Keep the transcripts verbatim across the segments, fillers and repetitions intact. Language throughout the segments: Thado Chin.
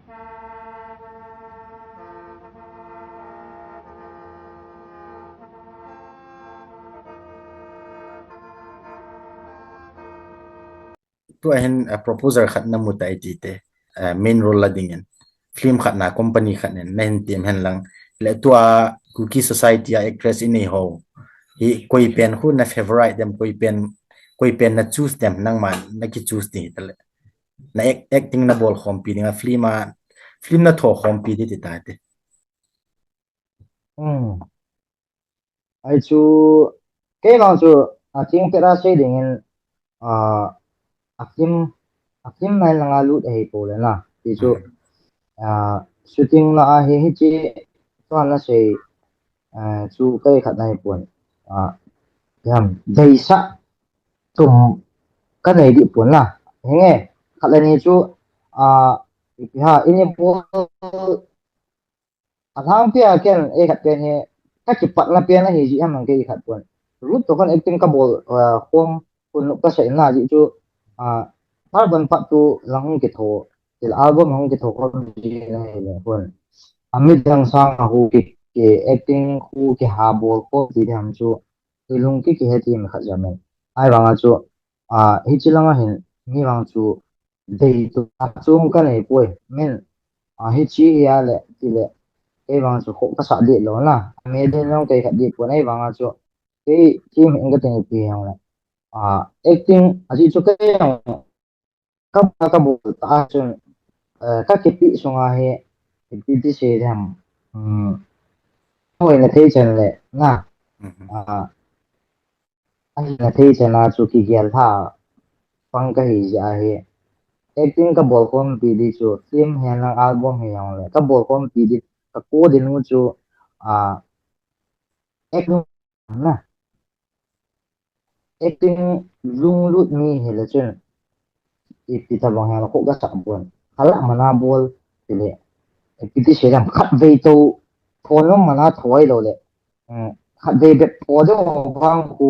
Tua hin, ah, proposal khat namu tai tite, ah, main role la dingin. Film khat na company khat nin, nahin tem hen lang. Le tua Kuki Society a actress inei ho. Hi koi pen khu na favorite dem, koi pen, koi pen na choose dem, nangma naki choose ding hitale. Na act-, acting nabol khompi dinga film a, film natho khompi di ti tate. Hmm. Ahi chu, kei vang chu, a, thing pet a sei dingin, a, a film, a film nai langa lut ahi pole na. Ti chu, a, shooting na ahi hichi, tua na sei, a, chu kei khat nai pon. A, yam, deisa, tum, ka nei di pon na. Henge, khat le ni chu, a, ipi ha, ini pol, a thang pia ken, e khat pen he, ka kipat na pen ahi ji ham kei khat pon. Rut to kan acting ka bol, a, khom, kun ka sa ina ji chu, a, album pat tu lang hung kitho, til album hung kitho ko ji na he le pon. A midang sang a hu ki, ki acting hu ki ha bol ko ti ham chu, i lung ki ki he ti mi khat ja men. Ai vang a chu, a, hichi langa hin, mi vang chu, dei tu, a chung ka nei poi, min, a, hichi hi a le, ti le, kei vang chu kho ka sa di lo na, a me den long kei khat di pon, ai vang a chu, kei, kei min ka teng pi hang le, a, acting, a ji chu kei hang, ka, ka bu ta a chun, eh, ka kipi sunga hi, kipi ti se dem, um, hoi na thei chan le, na, a, Ahi na thei chana chu kigel tha pang ka hi ji ahi. Acting ka bol khom pi di chu film hen lang album hi jong le ka bol khom pi di ka ko din u chu a acting na acting lunglut mi hi le chun ipi tabang hen ko ka sa bon hala mana bol ti le ipi ti se jam khat vei to thon lo mana thoi lo le khat vei bep tho deuh vang khu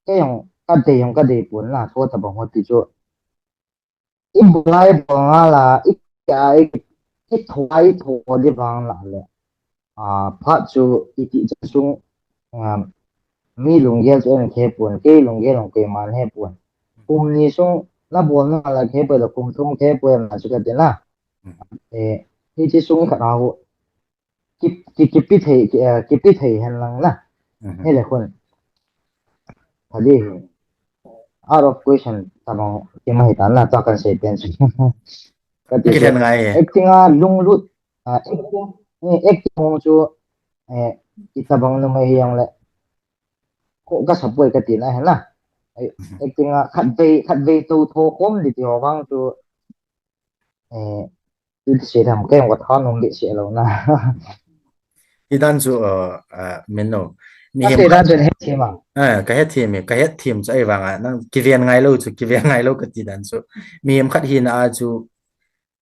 kei jong ka dei jong ka dei pon na tho tabang ho ti chu i bulai banga la i ka i i tho i tho di vang la le a phat chu i ti chu sung mi lunggel chu en khe pon kei lunggel jong kei man he pon kum ni sung na bol na la khe pon la kum thum khe pon na chu ka ti na e hi chi sung khat na ho ki, ki, kipi thei, ki, eh, kipi thei hen lang na. Hele khun. Thadi hi. Out of question tabang kima hi tan na ta kan sei pen chu. Ka ti Kilen ngai e. Acting a lunglut, ah, acting, eh, acting hong chu, eh, i tabang numei hi jong le. Ko ka sa poi ka ti na hen na. Ai, acting a khat vei, khat vei to tho khom di ti ho vang chu. Eh, Ti se tham kei ka tha nom di se lo na. Ti dan chu, uh, uh, min no. Mi Ka hem se khat, dan chen he chi ma. Ah, ka het them, ka het them chu ai vang a. Nang kiven ngai lo chu, kiven ngai lo ka ti dan chu. Mi hem khat hi na a chu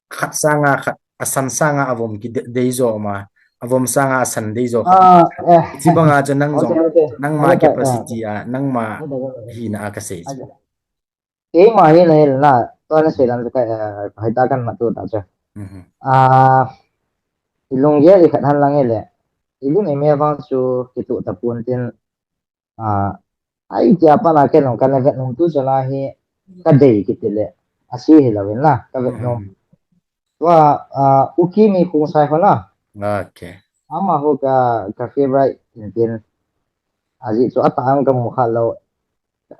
khat sanga khat, a san sanga a vom ki de-, dei zo ma. A vom sanga a san dei zo khat. Ah, eh. Chi banga chu nang Okay, jong, okay. nang ma Okay, capacity a, nang ma Okay, okay. hi na a ka sei chu. Okay. Keima hi na hi na, to na sei dan chu ka, eh, hai ta kan ma tu ta chu. Mhm. Ah, i lunggel i khat han lang e le. I lung i me vang chu ki tu ta pun tin. Ah, ai tia pa na ke nong kan vet nong tu chu na hi ka dei ki ti le. A si hi lo in na, ka vet nong. Tua, ah, Uki mi kung sai ho na. Okay. Ama ho ka, ka favorite in tin. A ji chu a ta ang ka mu kha lo.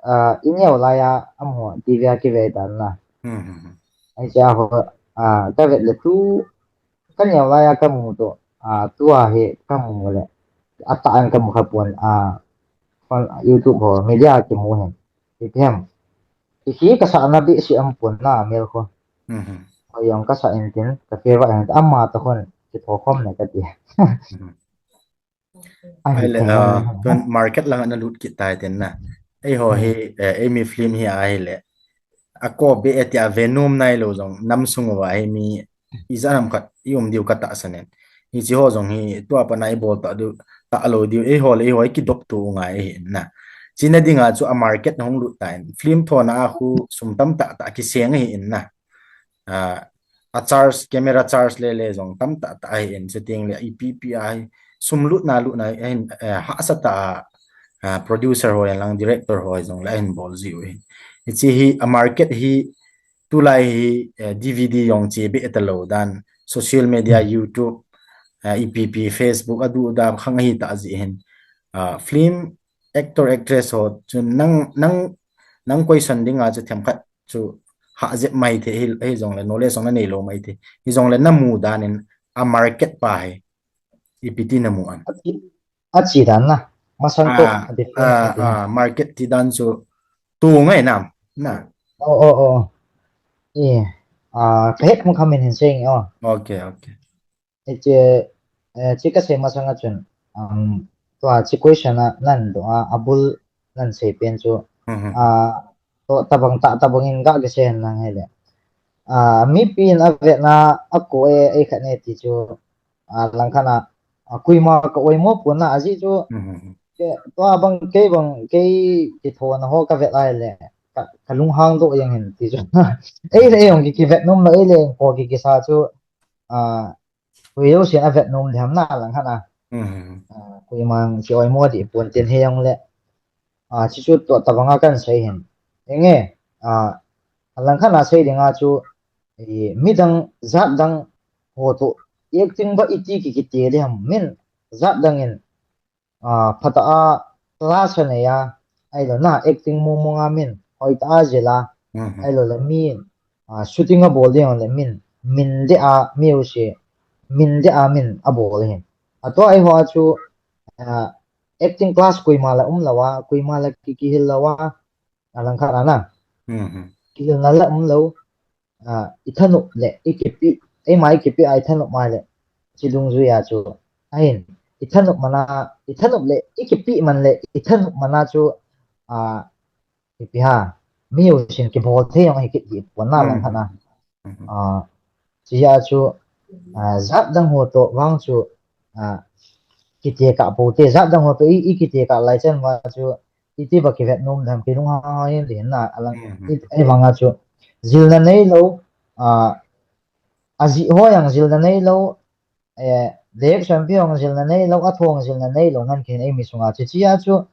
Ah, i neo lai a, a mu T V a ki ve tan na. Mhm. Ai cha ho, ah, ka vet le tu, ka neo lai a ka mu to. Ah, tua hi ka mu le. A ta ang ka mu kha pon, ah, on YouTube ho, media ki mu hen. Ki hem. Ki hi ka sa na bi si am pon na mel ko. Mhm. Ko yong ka sa in tin, ka favorite in, ama to kon, ki tho khom ne ka ti. Ai le, ah, tun market lang na lut kit tai tin na. Ei ho hi, eh, ei mi film hi a hi le. A ko be e ti a ve nom nai lo jong nam sung uva hi mi i za nam khat i um diu ka ta sa nen. Hi chi ho jong hi tua pa na i bol ta diu ta lo diu ei ho le ei ho i ki dop tu ngai hi na. Chi na dinga chu a market na hung lut ta in. Film tho na a khu sum tam ta ta ki seng hi in na. Ah, a charge, camera charge le le jong tam tah tah ahi in, shooting le ipi pi ahi, sum lutna lutna ahin, eh, hahsa tah a, ah, producer ho ahin lang, director ho ahi jong le ahin bol jiu ahin. Hiche hi a market hi tulai hi, eh, D V D jong che be ta lou dan, social media, YouTube, eh, ipi pi, Facebook, adu da khang ahi ta ji hin. Ah, film actor, actress ho chun nang, nang, nang question ding a chu themkhat chu hah jep mai thei hi, hi jong le knowledge jong na nei lou mai thei. Hi jong le na mu dan in a market pa hi ipi ti na mu am. Achi, achi dan na. Masang to, ah, a difference ah, ahi. Ah, market ti dan chu tu ngai nam, na. Oh, oh, oh. Eh, ah, ka het mo khamin hin seng, oh. Okay, okay. Hiche, eh, hiche ka sei masang a chun, um, tua hiche question a nan doh a, abul nan sei pen chu, mhm, ah, to tabang tah, tabang in ga kisei hen lang hile. Ah, mipi in avetna a ko e, ei khat ne ti chu, ah, langkhat a, ah, koima ka oimo pon na ajeh chu, mhm, ke, tua bang kei bang kei kithona ho ka vet lai le, ka, ka lunghang doh jeng hin ti chu. Ei le ei jong ki, kivet nom lou, ei le ko ki kisa chu, ah, Koi jousen avet nom ding ham na langkhat a. Mhm. Ah, koiman ki oimo dih pon tin hijong le. Ah, chuchu to tabang a kan sei hin. Enge, ah, alangkhat a sei ding a chu, i, midang jat dang ho to acting ba iti ki kiti ding ham min jat dang in ah, phatah a class anei a, ahilou le acting mong mong a min, hoitah a jil a, mhm, ahilou le mi, ah, shooting abol ding le min, min deh a, mi u si, min deh a min abol hin. Atua eiho a chu, ah, acting class koima la um lou a, koima la ki, kihil lou a, alangkhat a na. Mhm. Kihilna la um lou. Ah, i thanop le, i kipe, eima i kipe a i thanop mai le, chi dungjui a chu. Ahin, i thanop man a, i thanop le, i kipe man le, i thanop man a chu, ah, ipi ham, mi u sin kibol thei jong ahi kit dih pon na langkhat a. Mhm. Ah, chi a chu, ah, jat dang ho to vang chu, ah, kitekah pou te, jat dang ho to i, i kitekah lai chan va chu, iti ba kivet nom ding ham, kilunghang hang in ding na, alang, mhm, i, ei vang a chu, jilna neilou, ah, ajih ho jong jilna neilou, eh, direction pi jong jilna neilou, athu jong jilna neilou ngen kit in eimi sunga chu, chi a chu,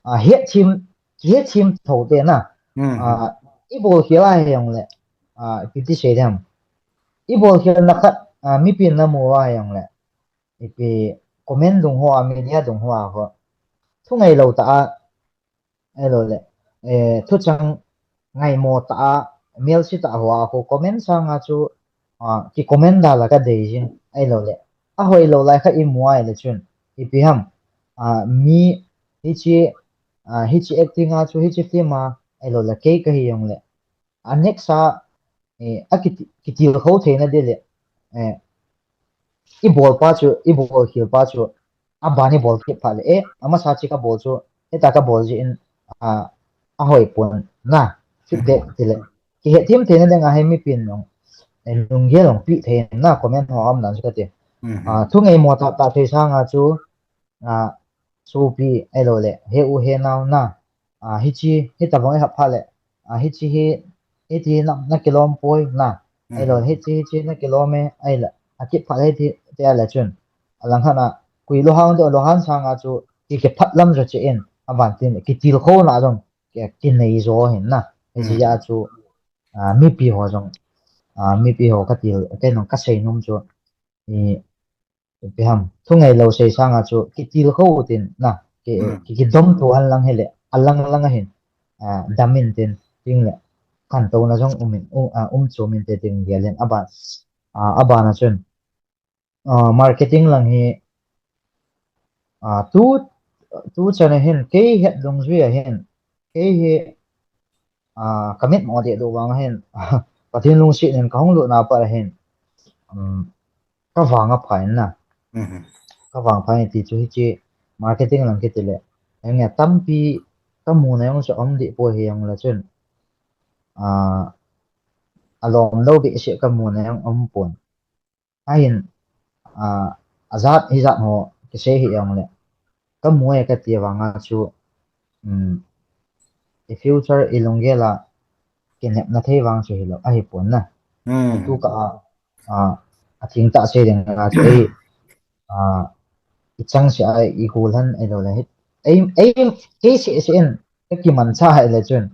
ah, hethem, kihethem thou te na, mhm, ah, i bolkhel a hijong le, ah, ipi ti sei ding ham, i bolkhel na khat, ah, mipi in na mu a hijong le, ipi comment dung ho a, media dung ho a ho. Thu ngailou tah a, ahilou le, eh, thuchang ngaimo tah a, melse tah ho a ho comment sang a chu, ah, ki comment da la ka dei jing, ahilou le. Ahoilou lai kha i mu a ahile chun, ipi ham, ah, mi hiche, ah, hiche acting a chu, hiche film a, ahilou le, kei ka hijong le. A next a, eh, a kiti, kitilkhou theina ding le, eh, i bol pa chu, i bolkhel pa chu, aban i bol kit phat le, eh, amasa chu ka bol chu, hita ka bol jeh in, ah, ahoi pon na, feedback ti le. Kihethem theina ding a hi mipi in jong, eh, lunggel jong pe thei na comment ho um dan chu ka ti. Mhm. Ah, thu ngaimo tah tah thei sang a chu, ah, sopi ahilou le, he u he nao na, ah, hiche, hitabang i hap phat le, ah, hiche hi, hiti hi na, na kilom poi na, ahilou le, mhm, hiche, hiche na kilom e, ahile, akit phat le hiti, ti a le chun, alangkhat a, koi louhang ding, louhang sang a chu, ki, kiphat lam jo che in, aban tin, kitilkhou na jong, ki, kinei jo hin na, hiche, mhm, a chu, ah, mipi ho jong, ah, mipi ho ka til, kei jong ka sei nom chu, i, ipi ham, thu ngailou sei sang a chu, kitilkhou tin na, ki, hmm, ki, kidom tou hen lang hile, alang lang a hin, ah, dam in tin, tin le, khantouna jong um in, um, ah, um chom in te tin gel in, aban, ah, aban a chun, ah, marketing lang hi, ah, tu, tu chan a hin, kei het dungjui a hin, kei hi, ah, ka mit mo deh doh vang a hin, Pathen lungset in ka hung lut na pat a hin, um, ka vang a pha in na. Mhm. Ka vang pha in ti chu hiche marketing lang kiti le. Eng nge tampi ka mu na jong chu um deh poi hijong le chun. Ah, alom lou behseh ka mu na jong um pon. Ahin, ah, ajat hijat ho kisei hijong le. Ka mu e ka ti vang a chu, um, i future i lunggel a kinepna thei vang chu hilou, ahi pon na. Hmm. Tu ka a, a, athing tah sei ding a chu ei, a, ichang se a igol han ei lo le hi. Ei, ei, kei se se in, ka kiman cha hai le chun,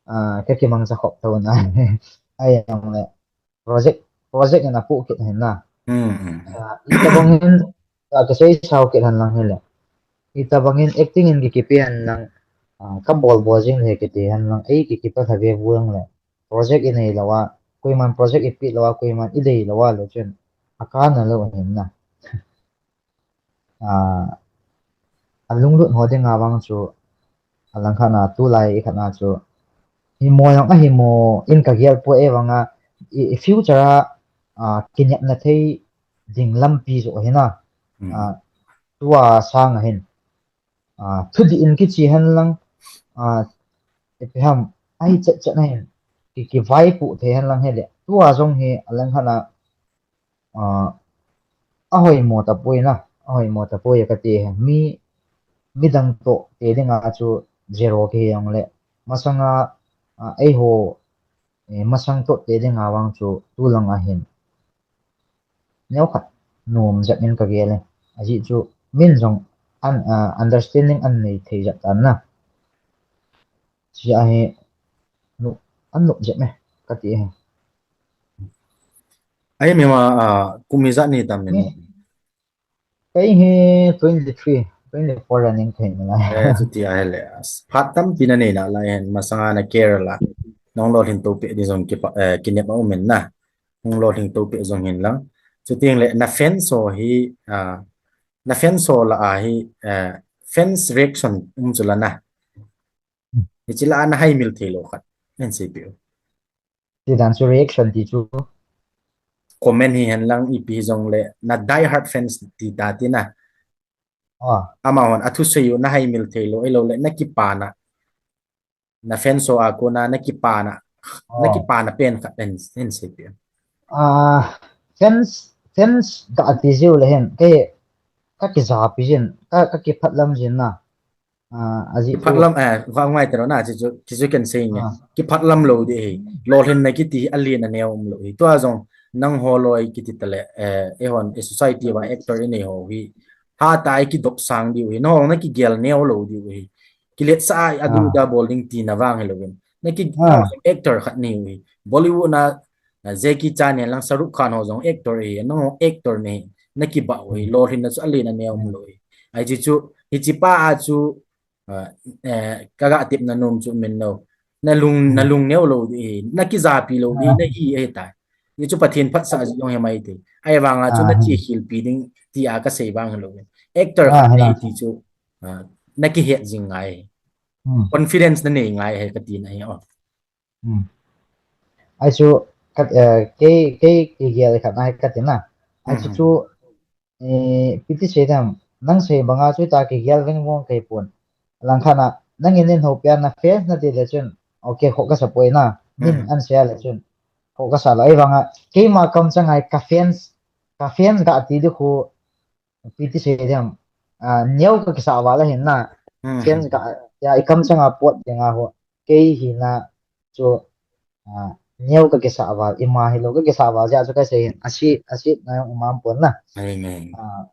a, ka kimang cha khop tho na. Ai ang le, project, project in apu kit hin na. Hmm, hmm. A, itabang in, a, ka sei sao kit han lang hi le. Itabang in acting in ki kipi han lang, a, ka bol bol jing le kiti han lang, ei ki kipa tha ve bu lang le. Project i nei lo a, koiman project i pi lo a, koiman i dei lo a le chun, a ka na lo hin na. A, a lunglut ho ding a vang chu, a lang khat na, tu lai i khat na chu, hi mo yang a hi mo in ka gel po e vang a, i, i future a, a, kinyap na thei ding lampi zo hi na. Hmm. A, tu a sang a hin. A, thu di in kichi hen lang, a, ipi ham, ai chet chet na hin, ki, ki vai pu thei hen lang he le. Tu a zong hi, a lang khat na, a, a hoi mo ta pui na, a hoi mo ta pui ka ti he. Mi, mi dang to te ding a chu zero ki hi ang le. Masang a, a, ei ho, e, masang to te ding a vang chu tu lang a hin. Neo khat, nuam zet min ka gel e. A ji chu, min zong, an, a, understanding an nei thei zet tan na. Chi a hi, nu, an nu zet me, ka ti he. Ai, mi ma, a, kum hi zat ni tam min. Ni, kei hi twenty-three, twenty-four running kei mi lai. Eh, chuti a hele. Phat tampi na nei na lai hen, masanga na care la. Nong lo hin to pe di zong ki pa, eh, ki nep a umen na. Nong lo hin to pe zong hin lang. Chuti le, na fans ho hi, a, na fans ho la a hi, eh, fans reaction um chu la na. Hi chi la na hai mil thei lo khat. En sei piu. Ti dan chu reaction ti chu. Comment hi hen lang ipi zong le na die hard fans ti ta ti na. Ah. Ama hon a thu sei u na hai mil thei lo, ei lo le na kipa na. Na fans ho a ko na, na kipa na. Na kipa na pen khat en, en sei piu. Ah, fans, fans ka ti ziu le hen. Kei, ka kiza pi zin, ka, ka kiphat lam zin na. Ah, a ji chu. Kiphat lam, eh, va ngai te lo na, chi chu, chi chu ken sei nge. Ah. Kiphat lam lo di hi. Lolhin na kiti a lian a neo um lo hi. Tua zong, nang ho loi kiti ta le, eh, e hon, e society va actor i nei ho hi. Ha ta i kidop sang di u hi. Nong na kigel neo lo di u hi. Kilet sa a, a du da bol ding ti na vang hi lo vin. Na ki, ah, actor khat ni u hi. Bollywood na, na Jackie Chan ne lang Shah Rukh Khan ho zong actor hi. Nong actor ne hi. Na kiba u hi. Lolhin na chu a lian a neo um lo hi. Ai chi chu, hi chi pa a chu, ah, eh, ka ga tip na nom chu min no. Na lung, na lung neo lo di, na kizapi lo di, na hi e ta. Ni chu Pathen phat sa ji long he mai te. Ai vang a chu na chi khil pi ding ti a ka sei vang lo. Actor ka nei ti chu, ah, na kihet jing ngai. Confidence na nei ngai he ka ti na hi o. Ai chu, ka, eh, kei, kei, kei gel khat na hi ka ti na. Ai chu chu, eh, piti sei dam, nang sei banga chu ta kei gel veng vong kei pun. Lang khat na, nang in in ho pia na fans na ti le chun, okay, kho ka sa poi na, min an sei le chun, kho ka sa lo, ei vanga, keima kam chang ai ka fans, ka fans ga ti di khu, piti sei dam, ah, neo ka kisa va la hin na, fans ga, ya, i kam chang a pot ding a ho, kei hi na, chu, ah, neo ka kisa va, ima hi lo ka kisa va, ya, chu ka sei hin, asi, asi na yung umam pon na. Ai, ngai. Ah,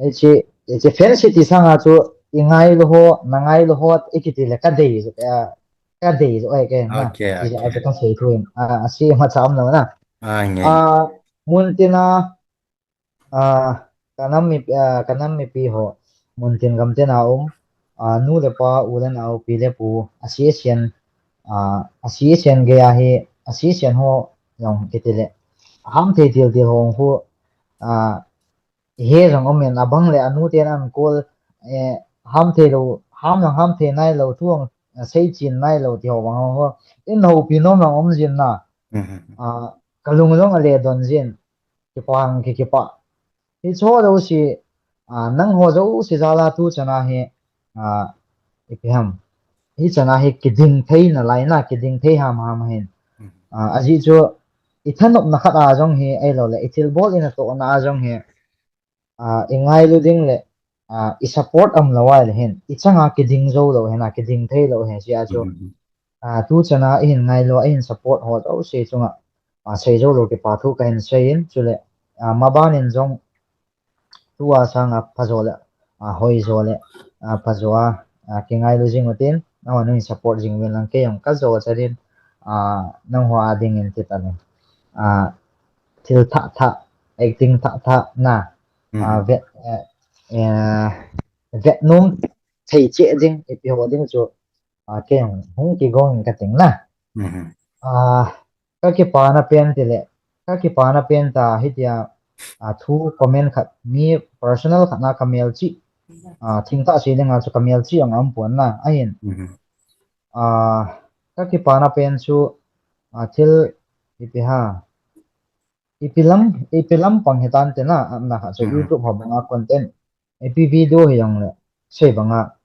Hichi, hichi fans ti sanga chu i ngailu ho, na ngailu ho, i kiti le ka dei, eh, ka dei, eh, ke na. Okay, okay. Ka sei thu in. Ah, asi ma cham lo na. Ah, nge. Ah, mun tina, ah, ka nam mi, ah, ka nam mipi ho, mun tin gam tina um, ah, nu le pa, u le nau, pi le pu, asi asian, ah, asi asian ge ahi, asi asian ho, yong kiti le. Ham thei til til ho, hu, ah, he jong um in, abang le anu ten an kol, eh, ham thei lo, ham jong ham thei nai lo, thu jong, eh, sei chin nai lo, ti ho bang ho. In ho pi nom jong um jin na. Mhm. Ah, ka lung jong a le don jin. Kipa ang ki kipa. Hi cho lo si, ah, nang ho jo si jala tu chana hi, ah, ipi ham. Hi chana hi kiding thei na lai na, kiding thei ham ham hin. Mhm. Ah, aji chu, i thanop na khat a jong hi, ei lo le, i thil bol i na to na a jong hi, ah, i ngailu ding le, ah, i support am lo ai le hin, i changa kiding zo lo hin, ah, kiding thei lo hin, si a chu, ah, tu chana i hin ngailu, i hin support ho zo si chunga, a, sei jou lou kipa thu kahin seiyin, chule, a, maban in jong tua sanga phajo le, a, hoijo le, a, phajo a, a, kingailu jing utin, nangho nangin support jing uvin lang kei jong kajo chanin, a, nangho a dingin ti tale. A, thil thah thah, acting thah thah na, a, Mhm. vet, eh, eh, vet nom thei cheh ding, ipi ho ding chu, a, kei jong hung kigong in kating na. Mhm. A, kakipana pen tile, kakipana pen ta hitia, a, thu comment khat, mi personal khat na kamelchih, a, thingtah sei dinga chu kamelchih jong aumpon na, ahin. Mhm. A, kakipana pen chu, a, thil, ipi ha, ipi lam, ipi lampang hitante na, a, na kha chu Mhm. YouTube ho banga content, ipi video hijongle, sei banga,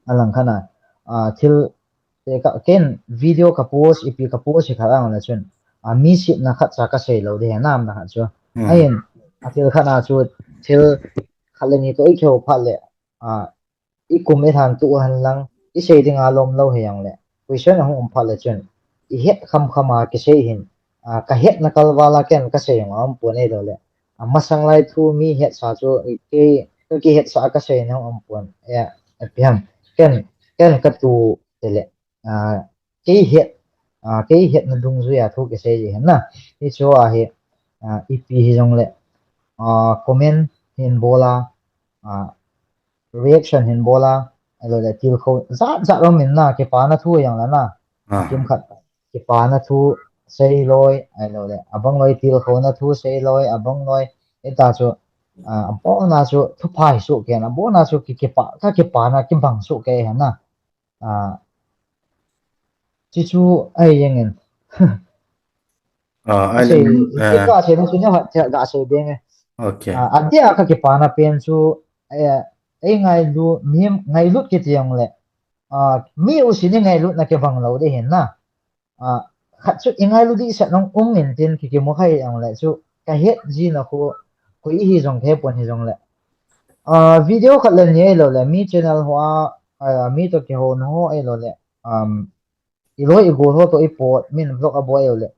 alang khat na, a, thil, te ka, ken video ka post, ipi ka post hi khat ajongle chun, a, mi sitna khat cha kasei lou ding ahi na, na khat chu. Mhm. Ahin, a thil khat na chu, thil khat le ni toh ikihou phat le, a, ikum ilhan tuh hen lang, isei dinga lom lou hijongle, question ahung um phat le chun, ihet kham kham a kisei hin, a, kahetna kalval a ken kasei jong aumpon ahilou le, a, masang lai thu mi hetsa chu, kei, kakihetsah a kasei jong aumpon, eh, ipi ham, ken, ken katu tile, a, kei het, a, kei hetna dungjuia thu kisei ji hin na. Hichu ahi, a, ipi hijongle, a, comment hin bol a, a, reaction hin bol a, ahilou le tilkhou jat jat um in na, kipana thu hijongle na. Aha. Kimkhat, kipana thu sei loi, ahilou le, abang loi tilkhouna thu sei loi, abang loi, hita chu, a, abona chu thupha hi soh kei in, abona chu ki, kipa, kakipana kibang soh kei hin na. A, chuchu ahi jeng in. A, ahile, Asei, eh, ika asei na chu neo khat ga sei ding e. Okay. A, adia kakipana pen chu, eh, eingailu, mi ngailut kiti jongle, a, mi usin ingailutna kibang lou ding ahin na. A, khat chu ingailu dehset nung um intin kikimu kha hijongle chu kahet jina khu, koi ihi jong kahepon hijongle, a, video khat le ni ahilou le, mi channel ho a, a, mi toh kihouna ho ahilou le, um, iloi igol ho toh ipot, min vlog abol ahilou le,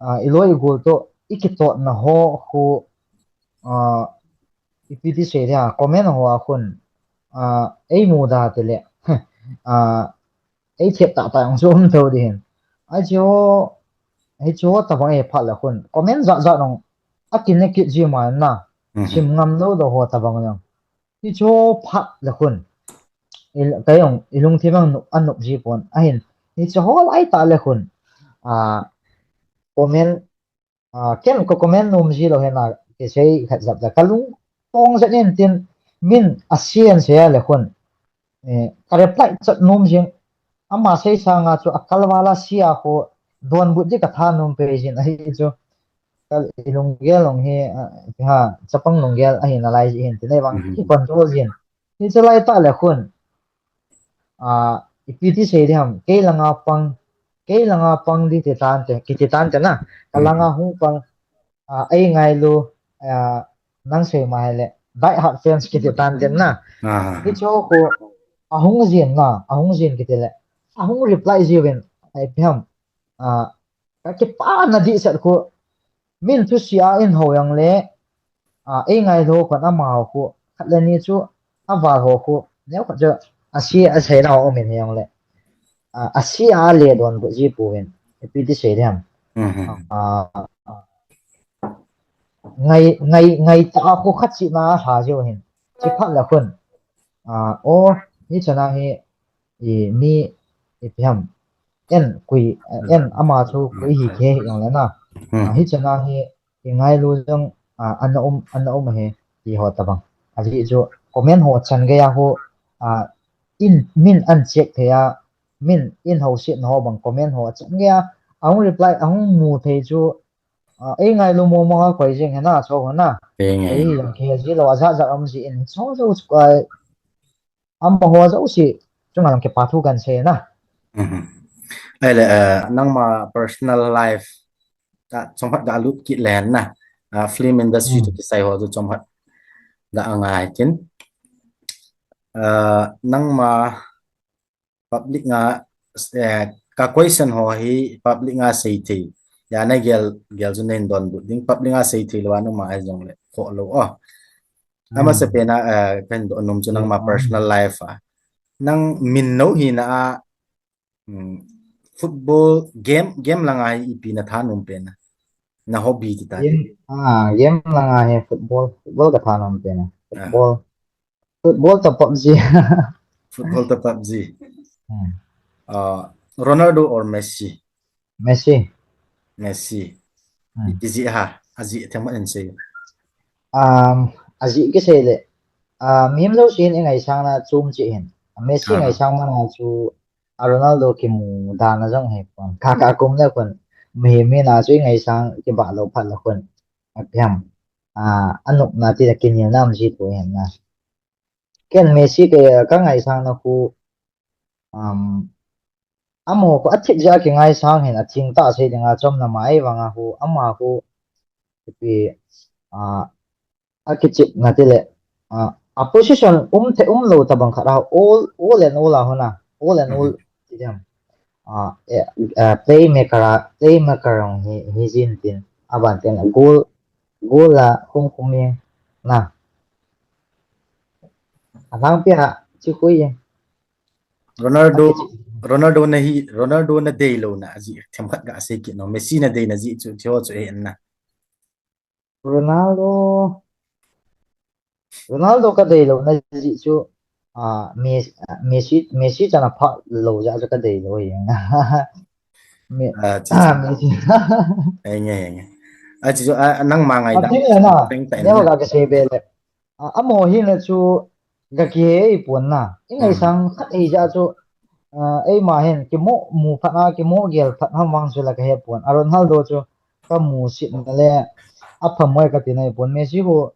a, iloi igol toh ikitotna ho khu, a, ipi ti sei dia, comment ho a khun, a, eimuda tile, a, eithet tahtah jong chu um thou ding ahin. Hichu, hichu tabang ahi phat le khun, comment jat jat jong akine kit ji mai na, Mhm. sim ngam lou lou ho tabang jong. Hichu phat le khun, i, kei jong ilungthim a nop, anop ji pon ahin. Hichu ho lai tah le khun, a, comment, a, ken ka comment nom ji lou hena, kisei khat jat le kalung tong jat intin, min a share sei a le khun, eh, ka reply chat nom jing, ama sei sanga chu akalval a share a khu donbut di katha nom pei jin ahi chu. Ka ilunggel jong hi, a, ha, chapang lunggel ahi nalai ji hin tin, ahivang Mhm. kicontrol jin. Hichu lai tah le khun, a, ipi ti sei ding ham, kei langa pang, kei langa pang di ti tante, kiti tante na, ka Mhm. langa hung pang, a, eingailu, a, nang sei ma hile, die hard fans kiti tante na. Aha. Hichu khu, ahung jin na, ahung jin kiti le, ahung reply jiuvin, ipi ham, a, kakipana dehset khu, min thusia in ho jongle, a, eingailu khun amaho khu, khat le ni chu, aval ho khu, neo khat chu, a share a seina ho um in hijongle, a, a share a le donbut ji pouvin, ipi ti sei ding ham. Mhm. A, ngai, ngai, ngaitah a khu khat chihna alha jiu hin. Chuphat le khun, a, o, hichana hi, i, mi, ipi ham, en, koi, en, ama chu koi hi kei hijongle na. Mhm. A, hichana hi, ingailu jong, a, ana um, ana um ahi, ti ho tabang. Ajeh chu, comment ho chan geiya khu, a, in, min ahin check thei a, min in housetna ho bang comment ho chan geiya, ahung reply, ahung mu thei chu, a, eingailu mong mong a koi jing hina, chu ho na. Eingailu. Ei jong kei ji lou, ajat jat um ji in, chu chu chu kai, amaho jouse chunga jong kipa thu kahin sei na. Mhm. Ahile, eh, nangma personal life, ta, chomkhat ga lut kit le hen na. Ah, film industry Hmm. toh kisai ho chu chomkhat ga ngai tin. Ah, nangma public nga, eh, ka question ho hi public nga sei thei. Ya na gel, gel chu na hin donbut ding, public a sei thei lou a, nangma ahi jongle khoh lou o. Ama sa pen a, eh, kahin doh nom chu nangma personal life a. Nang min nou hina a, um, football game, game langa hi ipi na thanom pen a. Na hobby ti ta. Game, ah, game langa hi football, football ka thanom pen a. Football. Football to PUBG. Football to PUBG. Hmm. Uh, Ronaldo or Messi? Messi. Messi. Hmm. Ijeh ham, ajeh themkhat in sei. Um, ajeh kisei le. Uh, mihem jousen i ngaisang na chom cheh hin. Messi ngaisang man a chu a Ronaldo kimu dan a jong hi kon. Kaka kum le kon. Mihem hina chu i ngaisang kibah lou phat le kon. Apiam. Uh, anopna ti le kinelna um ji thu hin na. Ken Messi ke ka ngaisang na khu, um, amaho khu athip jeh a kingaisang hin, atheng tah sei dinga chomna ma ei vanga khu, ama khu, ipi, ah, akichepna ti le, ah, a position um the um lou tabang khat a, all, all and all a hona, all and all, ti diam. Ah, eh, ah, playmaker a, playmaker jong hi, hi jin tin, aban tin, goal, goal a khum khum in, na. Alangpi a, chi khui in. Ronaldo, Ronaldo na hi, Ronaldo na deilouna, ajeh themkhat ga sei kit nom, Messi na deina jeh chu, chu chu hin na. Ronaldo, Ronaldo ka deilouna jeh chu, ah, Mes-, ah, Messi, Messi chan a pha lou jeh chu ka deilou hi. Me-, ah, chi, ah, chi. Messi. Ai nge, ai nge. Ah, chi chu, ah, nangma ngaidam. Ah, chi le na. Peng ta in na. Neo ga ka sei be le. Ah, amaho hina chu ga kihe pon na. I ngaisang khat ei jeh chu, ah, eima hin, kimo mu phat a, kimo gel phat ham vang chu la kahe pon. A Ronaldo chu, ka musit na le, apha mong e kati nai pon. Messi khu,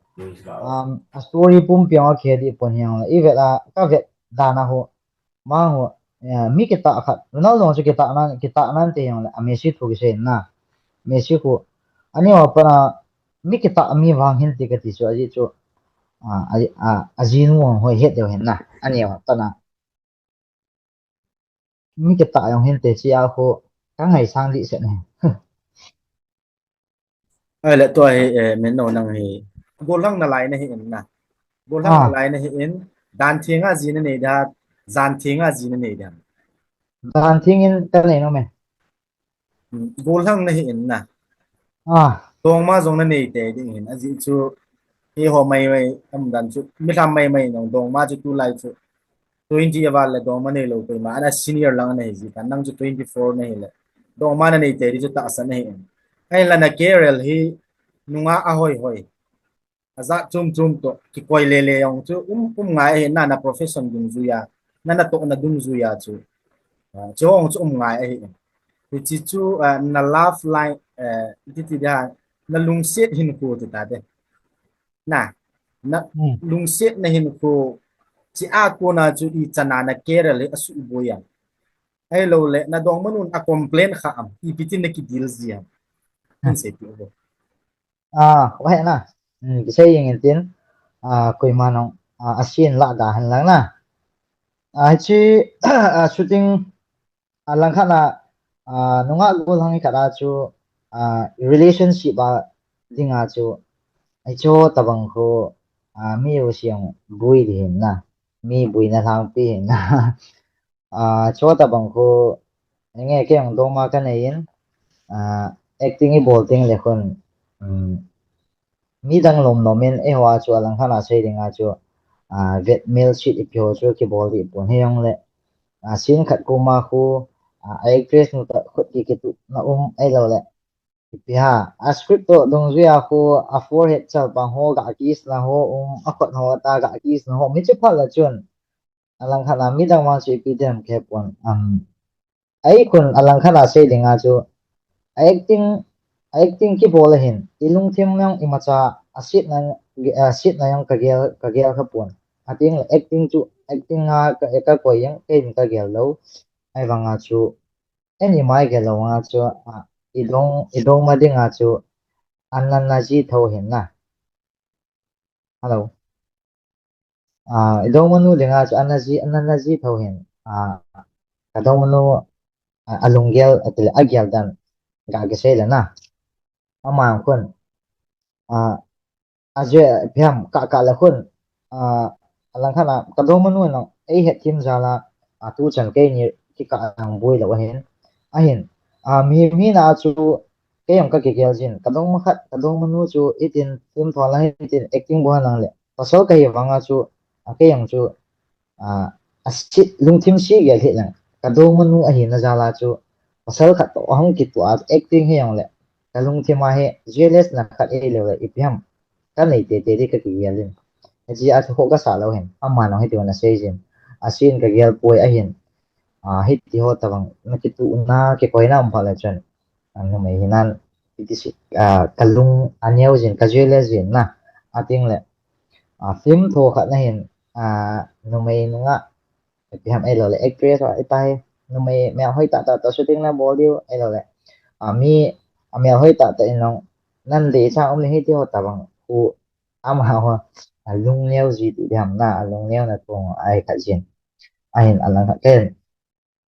um, a story pumpi a kihe di pon hiang le. I vet a, ka vet dan a khu, mang khu, eh, mi kitah khat. Ronaldo chu kitah nan, kitah nan te hiang le, a Messi thu kisei na. Messi khu, ani wa pana, mi kitah mi vang hin ti kati chu, ajeh chu, ah, a, a, ajinu hoi het deu hin na. Ani wa pana. Mi kitah jong hin te chi a khu, ka ngaisang di se ne. Ai le tua hi, eh, min no nang hi. Gollhang nalai na hi in na. Gollhang nalai na hi in. Dan thenga ji na nei da, jan thenga ji na nei da. Dan theng in ka nei nom e. Hmm, gollhang na hi in na. Ah. Dongma jong na nei te ding hin. Ajeh chu, eiho mai mai, am dan chu, mi lham mai mai nong dongma chu tulai chu. Twenty a val le dongma nei lou koima, ana senior lang ana hi ji tan, nang chu twenty four na hi le. Dongma na nei te di chu tahsa na hi in. Ahin la na career hi, nunga a hoi hoi. A jat chom chom toh, kikoi le le jong chu, um, um ngai ahi na, na profession dungjuia, na natohna dungjuia chu. Ah, chu hung chu um ngai ahi. Hichi chu, ah, na love line, eh, ti ti dia, na lungset hinkho ti ta te. Na, na lungset na hinkho, chi a kona chu i chana na career le a suboi a. Ahilou le, na dongmanun a complain kha am, ipi tin na kidil ji am. Hin sei pi bo. Ah, wa he na. Hmm, kisei jing in tin. Ah, koima nong, ah, a sin la da han lang na. Ah, chi, ah, shooting, ah, lang khat na, ah, nunga gollhang khat a chu, ah, relationship a ding a chu, ai chu tabang khu, ah, mi u siang bui di hin na. Mi bui na lhangpi hin na. Ah, chu tabang khu, enge kei jong dongma ka nei in, ah, acting i bol ding le khun, um, midang lom nom in, eiho a chu a lang khat a sei ding a chu, ah, vet mel sit ipi ho chu kibol di pon hi jong le, ah, sin khat koma khu, ah, actress nu ta khut ki kitu na um ahilou le. Ipi ha, a script toh dungjuia khu, a forehead chal pang ho, ga kiss na ho, um, a khut ho ta ga kiss na ho, mi chu phat la chun. A lang khat a midang vang chu ipi dem khe pon. Um, ai khun a lang khat a sei ding a chu, a acting, a acting kibol a hin, i lungthim jong imacha, a sit na, a sit na jong ka gel, ka gel kha pon. A ting le acting chu, acting a ka, ka koi jong, kei in ka gel lou. Ai vang a chu, Eni mai ke lo nga chu, ah, i dong, i dongma ding a chu, an nan na ji tho hin na. Hello. Ah, i dongma nu ding a chu, an na ji, an nan na ji tho hin. Ah, ka dongma nu, ah, a lunggel, a til, a gel dan. ga kisei le na. Ama khun, a, a je phiam ka ka le khun, a, alangkhat a, ka dongmanu in ei hethem jal a, a, tuchan keini kikah a boi lou ahin. Ahin, a, mi, mi na chu, kei jong ka kigel jin, ka dongma khat, ka dongmanu chu, hitin film tho la hitin acting bol lang le. Pasal kahi vang a chu, a, kei jong chu, a, a si, lungthim si gel hi lang. Ka dongmanu ahina jal a chu, pasal khat toh ahung kitoh a acting hi jong le. Ka lungthim a hi jealous na khat ei lou le ipi ham. Ka nei tete di ka kigel in. Hiche a thu kasa lou hin. Ama nong hiti na sei jin. A scene ka gel poi ahin. A, hiti ho tabang na kituh na kikoi na um pha le chun. A, numei hinan. Hiti si, a, ka lung a neo jin, ka jealous jin na. A ting le. A, film tho khat na hin, a, numei nunga, ipi ham ei lou le, actress a, itai, numei melhoi tah tah toh shooting na bol diu, ei lou le. A, mi, a melhoi tah tah in long, nan le cha um le hiti ho tabang, khu, ama ho, a lung neo ji ti ham na, a lung neo na tung, ai khat jin. Ahin alangkhat ken,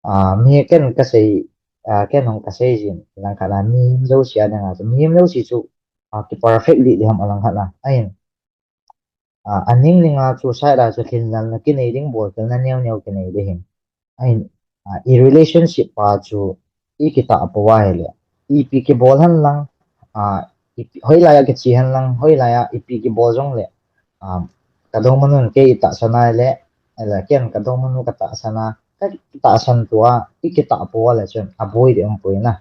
a, mi ken ka sei, a, ken hong ka sei jin, alangkhat a, mi him jouse a ding a, mi him jouse chu, a, ki perfect di di ham alangkhat a, ahin, a, a ning ning a chu side a chu thinlhang na kinei ding bol kel na neo neo kinei di hin. Ahin, a, i relationship pa chu i kitah poi le. Ipi kibol hen lang, a, ipi, hoilai a kiche hen lang, hoilai a ipi kibol jong le. A, ka dongmanu in kei i tahsan a le, le ken ka dongmanu ka tahsan a, ka tahsan tua, i kitah poi le chun, a boi di um poi na.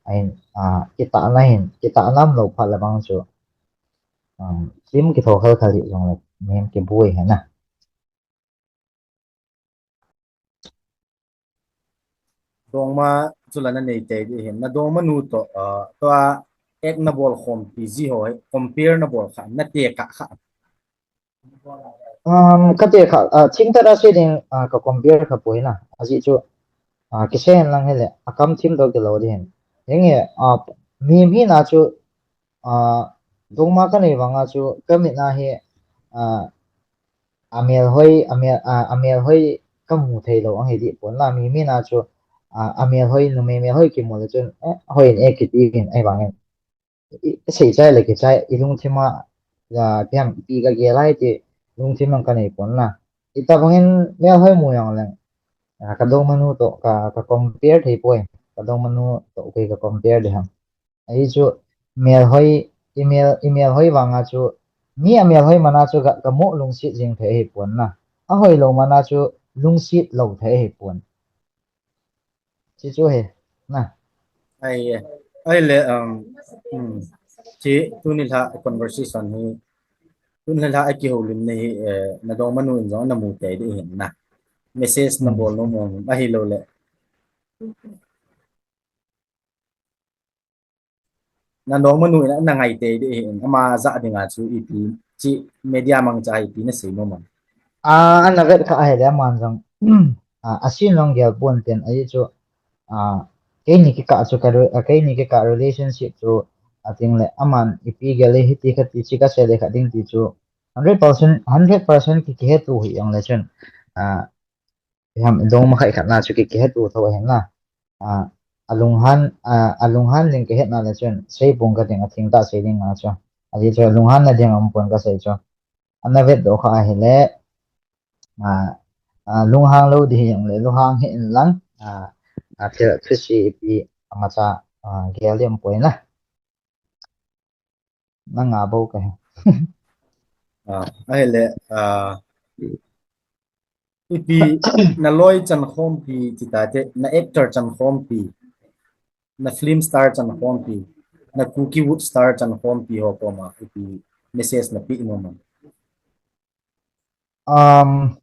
Ahin, a, kitah na hin, kitah nam lou pha le bang chu. Um, film kitho khel khel hi jong le, mi kiboi hi na. Dongma chu la na nei tei di hin. Na dongmanu toh, ah, tua ek na bol khompi ji ho, compare na bol kha, na te kha kha. Um, ka te kha, ah, chingtah a sei ding, ah, ka compare kha poi na. Ajeh chu, ah, kisei lang hile, a kam thim toh kilou di hin. Henge, ah, mi, mi na chu, ah, dongma ka nei vang a chu, ka mit na hi, ah, a melhoi, a mel, a, a melhoi ka mu thei lou ang hi di pon la, mi, mi na chu, a, a melhoi, numei melhoi kimu le chun, eh, hoi in eh kiti hin, ahivangin. I, i sei chai le kichai, i lungthim a, a, ipi ham, ipi ka gel a ti, lungthim lang ka nei pon la. Itobang in melhoi mu jong leng, a, ka dongmanu toh, ka, ka compare thei poi, ka dongmanu toh kei ka compare di ham. Ahi chu, melhoi, i mel, i melhoi vang a chu, mi a melhoi man a chu ka, ka mu lungset jing thei ahi pon na. A hoilou man a chu lungset lou thei ahi pon. Chi chu hi, na. Ahi, eh. Ahi le, um, um, chi tuni la conversation hi, tuni la a kihoulim na hi, eh, na dongmanu in jong na mu tei di hin na. Message na bol nom, ahilou le. Na dongmanu in na ngai tei di hin, ama ja ding a chu ipi, chi media mangcha ipi na sei nom am. A, ana vet kha ahile aman jong, a, a scene long gel pon ten ahi chu, a, keini kikah chu ka re-, a, keini kikah relationship chu, a ting le, aman ipi gel le hiti kha ti chi ka sei le kha ding ti chu, hundred percent, hundred percent ki, kihet u hi jong le chun, a, Ipi ham, i dongma khat khat na chu ki, kihet u tho ahin na. A, a lunghan, a, a lunghan ding kihet na le chun, sei pong ka ding, a thengtah sei ding na chu. Ajeh chu, a lunghan na ding a um pon ka sei chu. Ana vet doh kha ahile, a, a, lunghang lou di hi jong le, lunghang hih in lang, a, a, thil, thusi ipi, amacha, a, gel di um poi na. Na nga bou ka hi. Ah, ahile, ah, ipi na loi chan khompi ti ta te, na actor chan khompi, na film star chan khompi, na Kuki Wood star chan khompi ho koma, ipi message na pe nom am. Um,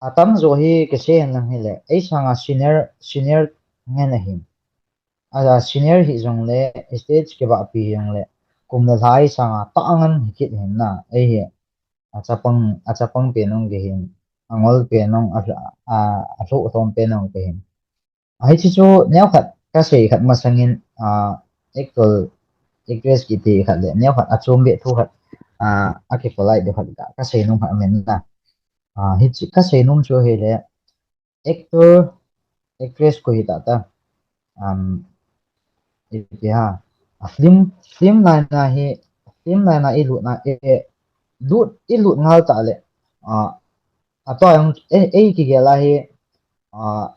Atam jo hi kisei hen lang hile, ei sanga senior, senior ngen ahin. A senior hi jong le, stage kibahpi jong le, kum le lha ei sanga tah ngen hi kit hin na, ei hi. A chapang, a chapang pen ong kihin, a ngol pen ong, a, a, a lhoh lhom pen ong kihin. Hiche chu neokhat ka sei khat masangin, a, actor, actress kiti khat le neokhat a chom beh thu khat, a, a kipolite beh khat ka, ka sei nom khat amen na. A, hiche ka sei nom chu hile actor, actress koi hita ta. um, ipi ham, a film, film line a hi, film line a ilut na, e, lut, ilut ngal ta le, a, atua jong, e, e kigel a hi, a,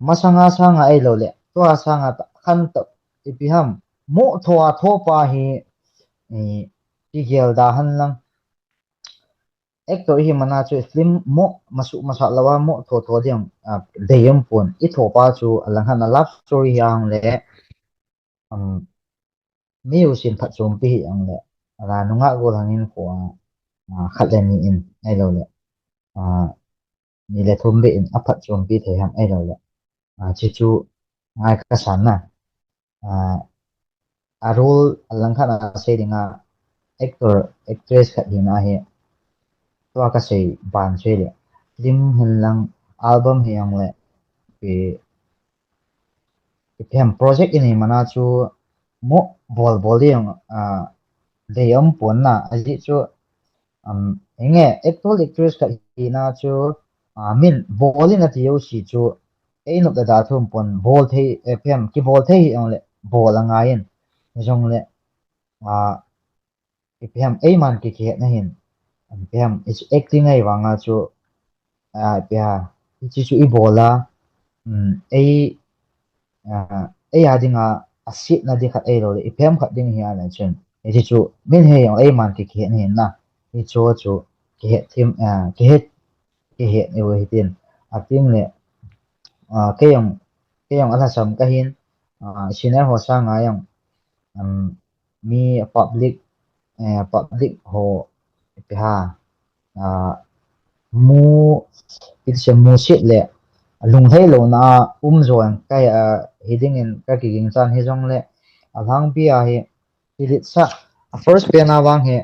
masanga sanga ahilou le, tua sanga ta, khan ta, ipi ham, mo tho a tho pa hi, e, kigel da hen lang. Actor hi mana chu film mo, masu, masa lou a mo tho tho ding, a, dei um pon. I tho pa chu alang khat a love story hi ahung le, um, mi u sin phatchompi hi ahung le, ala nunga gol hangin ko a, a, khat le ni in, ahilou le, a, ni le thum be in aphatchompi thei ham ahilou le. A, chi chu ngai ka san na. A, a role alang khat a sei ding a actor, actress khat hina hi. Tua ka sei ban sei le. Film hen lang album hi ahung le. Pi, ipi ham project i nei mana chu mo bol bol ding, a, dei um pon na. Ajeh chu, um, inge actor actress khat hina chu, a, min bol in ati jouse chu, ei nop le da thum pon bol thei, e, ipi ham, kibol thei hi ahung le, bol angai in. Jong le, a, ipi ham, eiman ki, kihet na hin. Ipi ham, i acting ahi vanga chu, a, ipi ham, hichi chu i bol a, um, ei, a, ei a dinga, a sit na di khat ahilou le, ipi ham khat ding hi a le chun. Hichi chu, min he jong eiman ki, kihet na hin na. Hichu chu, kihet thim, a, kihet, kihet i u hitin. Ating le, a, kei jong, kei jong alhasam ka hin, a, senior ho sanga jong, um, mi public, eh, public ho, ipi ham, a, mu, ipi ti se, musit le, lunglhai louna a um jo jong ka, a, hi ding in ka kiging chan hi jong le, alangpi a hi, kiletsah, a first pen a vang hi,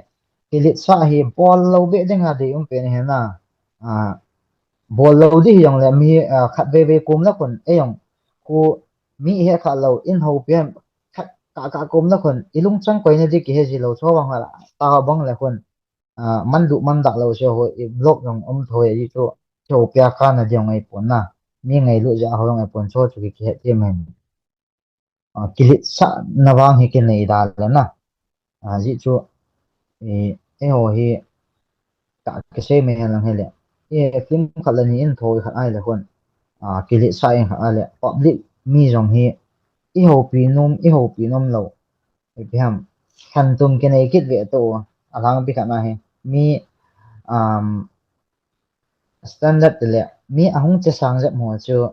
kiletsah hi bol lou be ding a dei um pen hi na, a, bol lou di hi jong le mi, a, khat vei vei kom la kon, ei jong, ko mi he kha lou, in ho pen, khat ka, ka kom la kon, i lungchang koi na di kihe ji lou, chu vang hala, ta bang le kon, a, man du man dak lou se ho, i block jong um thoi ji chu, chu pia ka na di jong ei pon na, mi ngailu ja ho jong ei pon chu, chu ki, kihet thim hen. A, kiletsah na vang hi kinei da le na. A, jeh chu, e, eiho hi, ka, kisei mai lang hile. E, film khat le ni in thoi khat ahile kon. A, kiletsah in khat ahile. Public mi jong hi, i houpi nom, i houpi nom lou. Ipi ham, khantum kinei kit ve to, alangpi khat na hi. Mi, um, standard ti le, mi ahung che sang jep ho chu,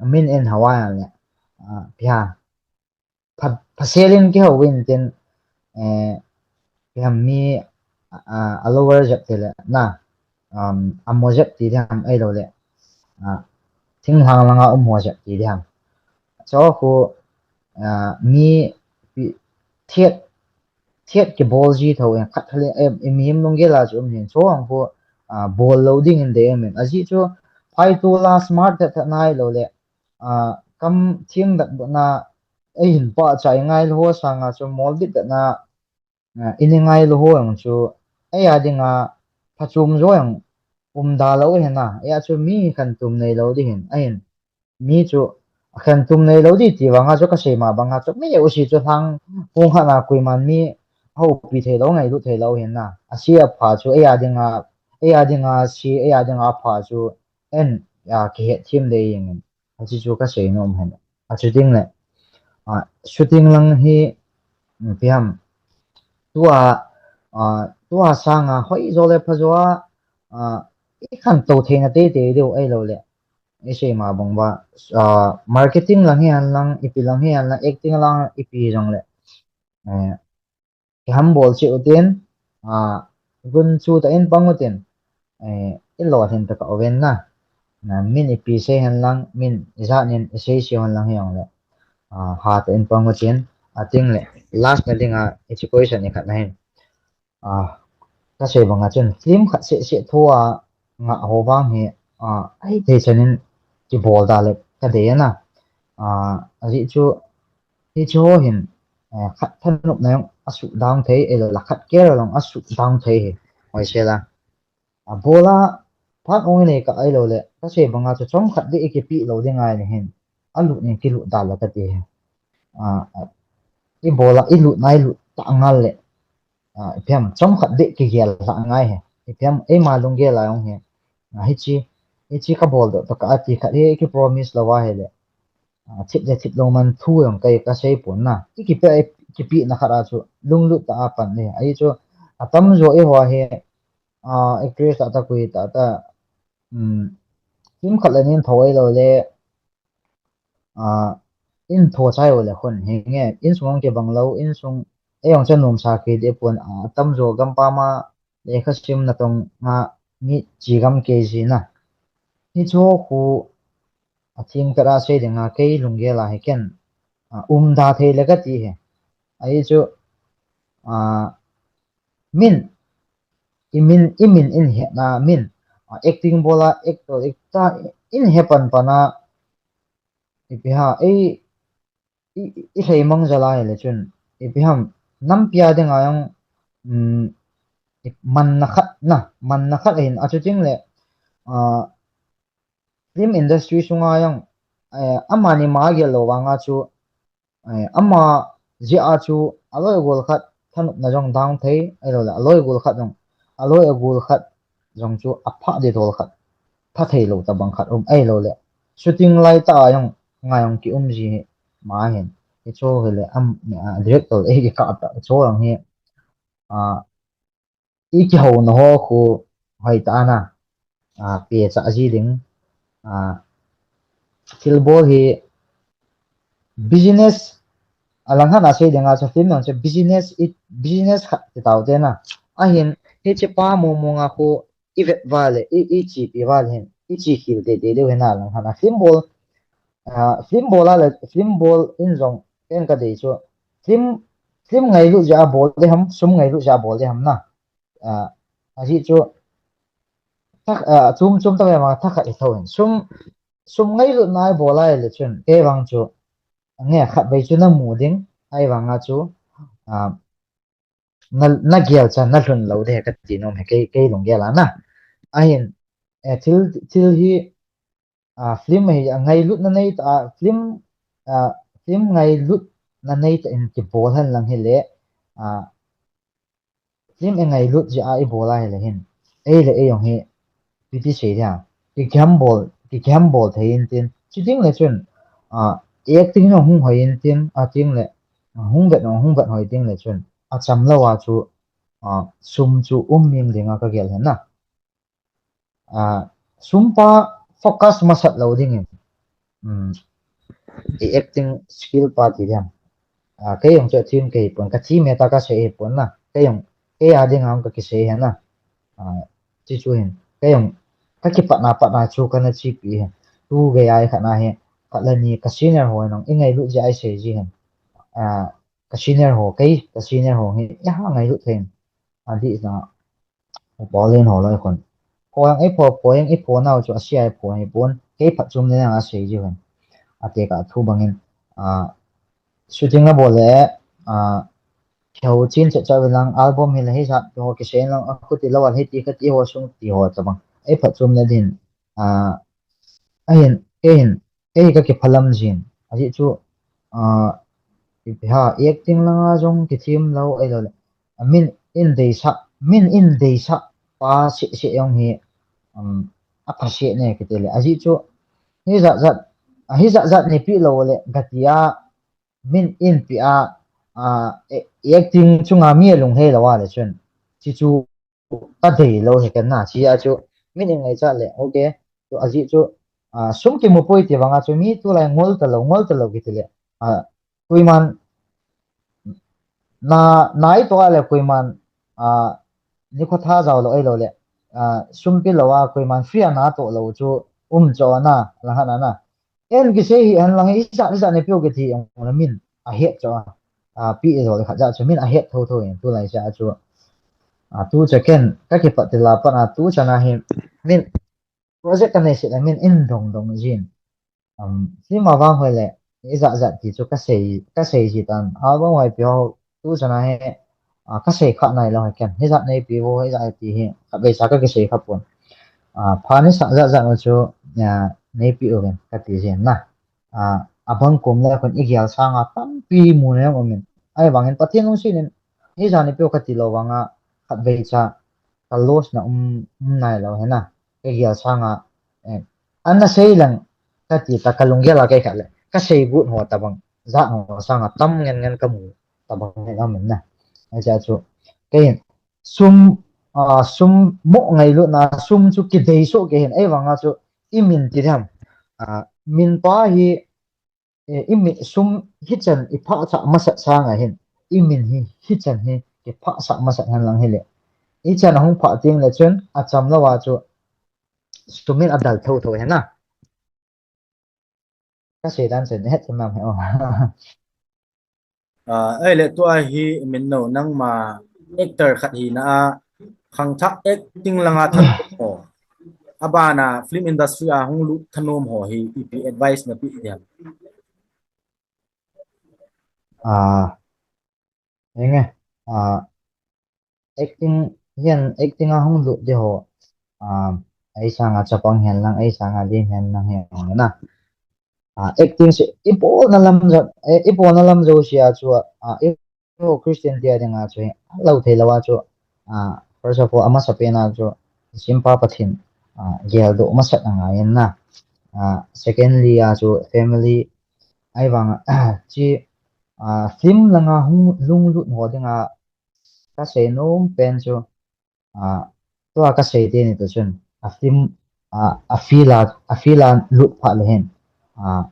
min in Hawaii le, a, ipi ham, pha, phasel in kihou in tin, eh, ipi ham mi, a, a lower jep ti le, na, um, amo jep ti di ham ahilou le, a, thinglhang langa um ho jep ti di ham. Chu khu, a, mi, pi, thiat, thiat kibol ji tho in khat thale, em, i mihem lunggel a chu um hin. Chu ang khu, a, bol lou ding in dei um in. Ajeh chu, phai tu la smart that that nai lou le, a, kam thing dat bu na, ei hin pachat ngai lou ho sanga chu mol dit dat na, a, i ni ngai lou ho ang chu, ei a dinga, phachom jo ang um da lou hin na, ei a chu mi khantum nei lou di hin, ahin, mi chu, khantum nei lou di ti vanga chu ka sei ma banga chu, mi u si chu thang, hung khat na koiman mi, houpi thei lou, ngailut thei lou hin na, a si a pha chu, ei a dinga, ei a dinga si, ei a dinga pha chu, en, a, kihet thim dei jeng in. Achu chu ka sei nom hen. Achu ding le, a, shooting lang hi, um, ipi ham. Tua, a, tua sanga hoi jo le pha jo a, a, i khantou theina teitei diu ahilou le. I sei ma bang ba, a, marketing lang hi hen lang, ipi lang hi hen lang, acting lang ipi jong le. Eh, kiham bol cheh u tin, a, gun chu ta in pang u tin, eh, i lolhin ta ka oven na. Na, min ipi sei hen lang, min ijat nin i sei sei hen lang hi jong le. A, ha ta in pang u tin, ating le, last na dinga, i chi question i khat na hin. A, ka sei banga chun, film khat seh seh thua, ngah ho vang hi, a, ahithei chan in kibol da le ka dei ana. A, ajeh chu, hiche ho hin, eh, khat thanopna jong asuh dang thei, ahilou le khat care jong asuh dang thei hi, hoisel a. A, bol a, phat ong inei kah ahilou le, ka sei banga chu chomkhat ding i kipeh lou ding ahi hin. alut in kilut da la kati hi. A, a, i bol a, i lut na, i lut ta ngal le. A, ipi ham, chomkhat beh kigel lha ngai hi. Ipi ham, eima lunggel a jong hi. A, hichi, hichi ka bol doh tah a ti khat hi, ki promise lou a hile. A, thip le thip lou man thu jong kei ka sei pon na. I kipe, i kipe na khat a chu, lunglut tah a pan le. Ahi chu, atam jo i ho hi, a, actress tah tah, kui tah tah, um, film khat le ni in tho ei lou le, a, in tho chai u le khun hi nge, insung ang kibang lou, insung, ei jong chu nomsa kei deh pon, a, atam jo gampam a, lekha sim natong a, mi chi gam kei ji na. Hichu khu, a thing tah a sei ding a, kei lunggel a hi ken, a, um da thei le kati hi. Ahi chu, a, min, i min, i min in he na, min, a, acting bol a, actor, actor, in he pan pan a, ipi ham, ei, i, i, i lhei mang jal a hile chun, ipi ham, nampi a ding a jong, um, i man na khat na, man na khat ahin, a chu ting le, a, film industry sung a jong, eh, amani ma gel lou vang a chu, eh, ama jeh a chu aloi agol khat thanopna jong dang thei, ahilou le, aloi agol khat jong, aloi agol khat jong chu apha di dol khat, pha thei lou tabang khat um, ahilou le, shooting lai tah a jong ngai jong ki um ji hi ma hin, hichu hile, am, a, director ei ki kah tah chu jong hi, a, i kihouna ho khu hoi tah a na, a, pe cha ji ding, a, thil bol hi business, a lang khat a sei ding a chu film jong chu business, i, business khat ti tau te na. Ahin, hichi pa mong mong a khu i vet uva le, i, i chepi uva le hin, i che khel teitei diu hin a lang khat a film bol, a, film bol a le, film bol in jong, ken ka dei chu, film, film ngailut jeh a bol ding ham, sum ngailut jeh a bol ding ham na. A, ajeh chu, thak, a, chom chom tah a vang thakhat i tho hin. Sum, sum ngailutna a i bol a hile chun, kei vang chu, nge khatvei chu na mu ding, ahivang a chu, a, na, na gel cha, na lhun lou ding kati nom hi kei, kei lunggel a na. Ahin, eh, thil, thil hi, a, film hi, a, ngailutna nei tah a, film, a, film ngailutna nei tah in kibol hen lang hile, a, film i ngailut jeh a i bol a hile hin, ei le ei jong hi, ipi ti sei dia, kigam bol, kigam bol thei in tin, chuting le chun, a, acting jong hung hoi in tin, a ting le, a, hung vet jong hung vet hoi ting le chun, acham lou a chu, a, sum chu um ming ding a ka gel hen na. A, sum pa focus masat lou ding in, um, i acting skill pa ti diam. A, kei jong chu thim kei pon, ka thim e ta ka sei pon na. Kei jong, kei a ding a ka kisei hen na. A, chi chu hin, kei jong, ka kipatna patna chu ka na chepi hen. Tu gei a i khat na hi, khat le ni ka senior ho nong, i ngailut jeh a i sei ji hen. A, ka senior ho, kei, ka senior ho hi, i ha ngailut thei hen. A di na, Paulin ho loi khun. Phoh jong i phoh, phoh jong i phoh nau chu a sia i phoh hi pon. Kei phatchom le nang a sei jiu hen. A te ka thu bangin, a, shooting la bol le, a, keu chin chet chet lang album hi le hi sa, ho kisei lang a khuti lou a hiti kati ho sung ti ho tabang. Ei phatchom le din, a, ahin, kei hin, kei ka kiphalam jin. Ajeh chu, a, ipi ha, acting langa jong kithim lou, ahilou le. A min in deisah, min in deisah pa seh seh jong hi, um, a pha seh ne kiti le. Ajeh chu, hi jat jat, a hi jat jat neipi lou le, gati a, min in pi a, a, e-, acting chunga mi alung hei lou a le chun. Chi chu, ka dei lou hi ken na, chi a chu, min in ngaichat le, okay. Chu ajeh chu, a, sum kimu poi ti vanga chu, mi tulai ngol ta lou, ngol ta lou kiti le. A, koiman, na, na i toh a le koiman, a, nikho tha jao lou ahilou le, a, sum pe lou a koiman free a na toh lou chu um chu na, la ha na na. En kisei hi hen lang, i jat, i jat nei piu kiti ang la min a het chu a, a, pi i jol khat jat chu min a het tho tho in tulai cha chu. A, tu cha ken, ka kipat ti la pan a tu cha na hi, min, project ka nei seh le min in dong dong jin. Um, film a vang hoi le, i jat jat ti chu ka sei, ka sei ji tan. Album hoi pi ho, tu cha na hi, a, ka sei kha nai lou hi ken. Hi jat neipi vo, hi jat ti hi, khatvei cha ka kisei kha pon. A, pha ni sa jat jat chu, a, neipi uvin, kati jin na. a, abang kom le kon igel sanga tampi mu nei umin. Ahivangin Pathen lungset in, hijani peo kati lou vanga khatvei cha ka loss na um, um nailou hina. Ka gel sanga, eh, ana sei lang kati ta ka lunggel a kei khat le. Ka sei gut ho tabang, jat ho sanga tam ngen ngen ka mu tabang ngen amin na. Ahi cha chu, kei hin, sum, a, sum mo ngailutna, sum chu kidei soh kei hin, ahivanga chu, i min ti dam. A, min pa hi, eh, i min sum hichan i phah sah masat sanga hin, i min hi hichan hi i phah sah masat hen lang hile. Hichan ahung phah teng le chun, acham lou a chu, sum in adal tho tho hina. Ka sei dan chen, het nam he o. Ah, ahile tua hi min no nangma actor khat hina a khangthah acting langa thanom ho. Abana film industry a hung lut thanom ho hi ipi advice na pe diam. Ah, enge, ah, acting hian acting a hung lut di ho, ah, ei sanga chapang hian lang, ei sanga din hian lang hian na. Ah, acting se, i pawlna lam zo, eh, i pawlna lam zo sia chu, ah, i ho Christian tia dinga chu, a lo thei lo a chu, ah, first of all, a masa pena chu, simpa Pathen, ah, gel do masat a ngai na. Ah, secondly, a chu family, ahivang, chi, ah, film langa hung lung lut ho dinga, ka sei nom pen chu, ah, tua ka sei te ni tu chun, a film, ah, a field a, a field a lut pha le hin, ah,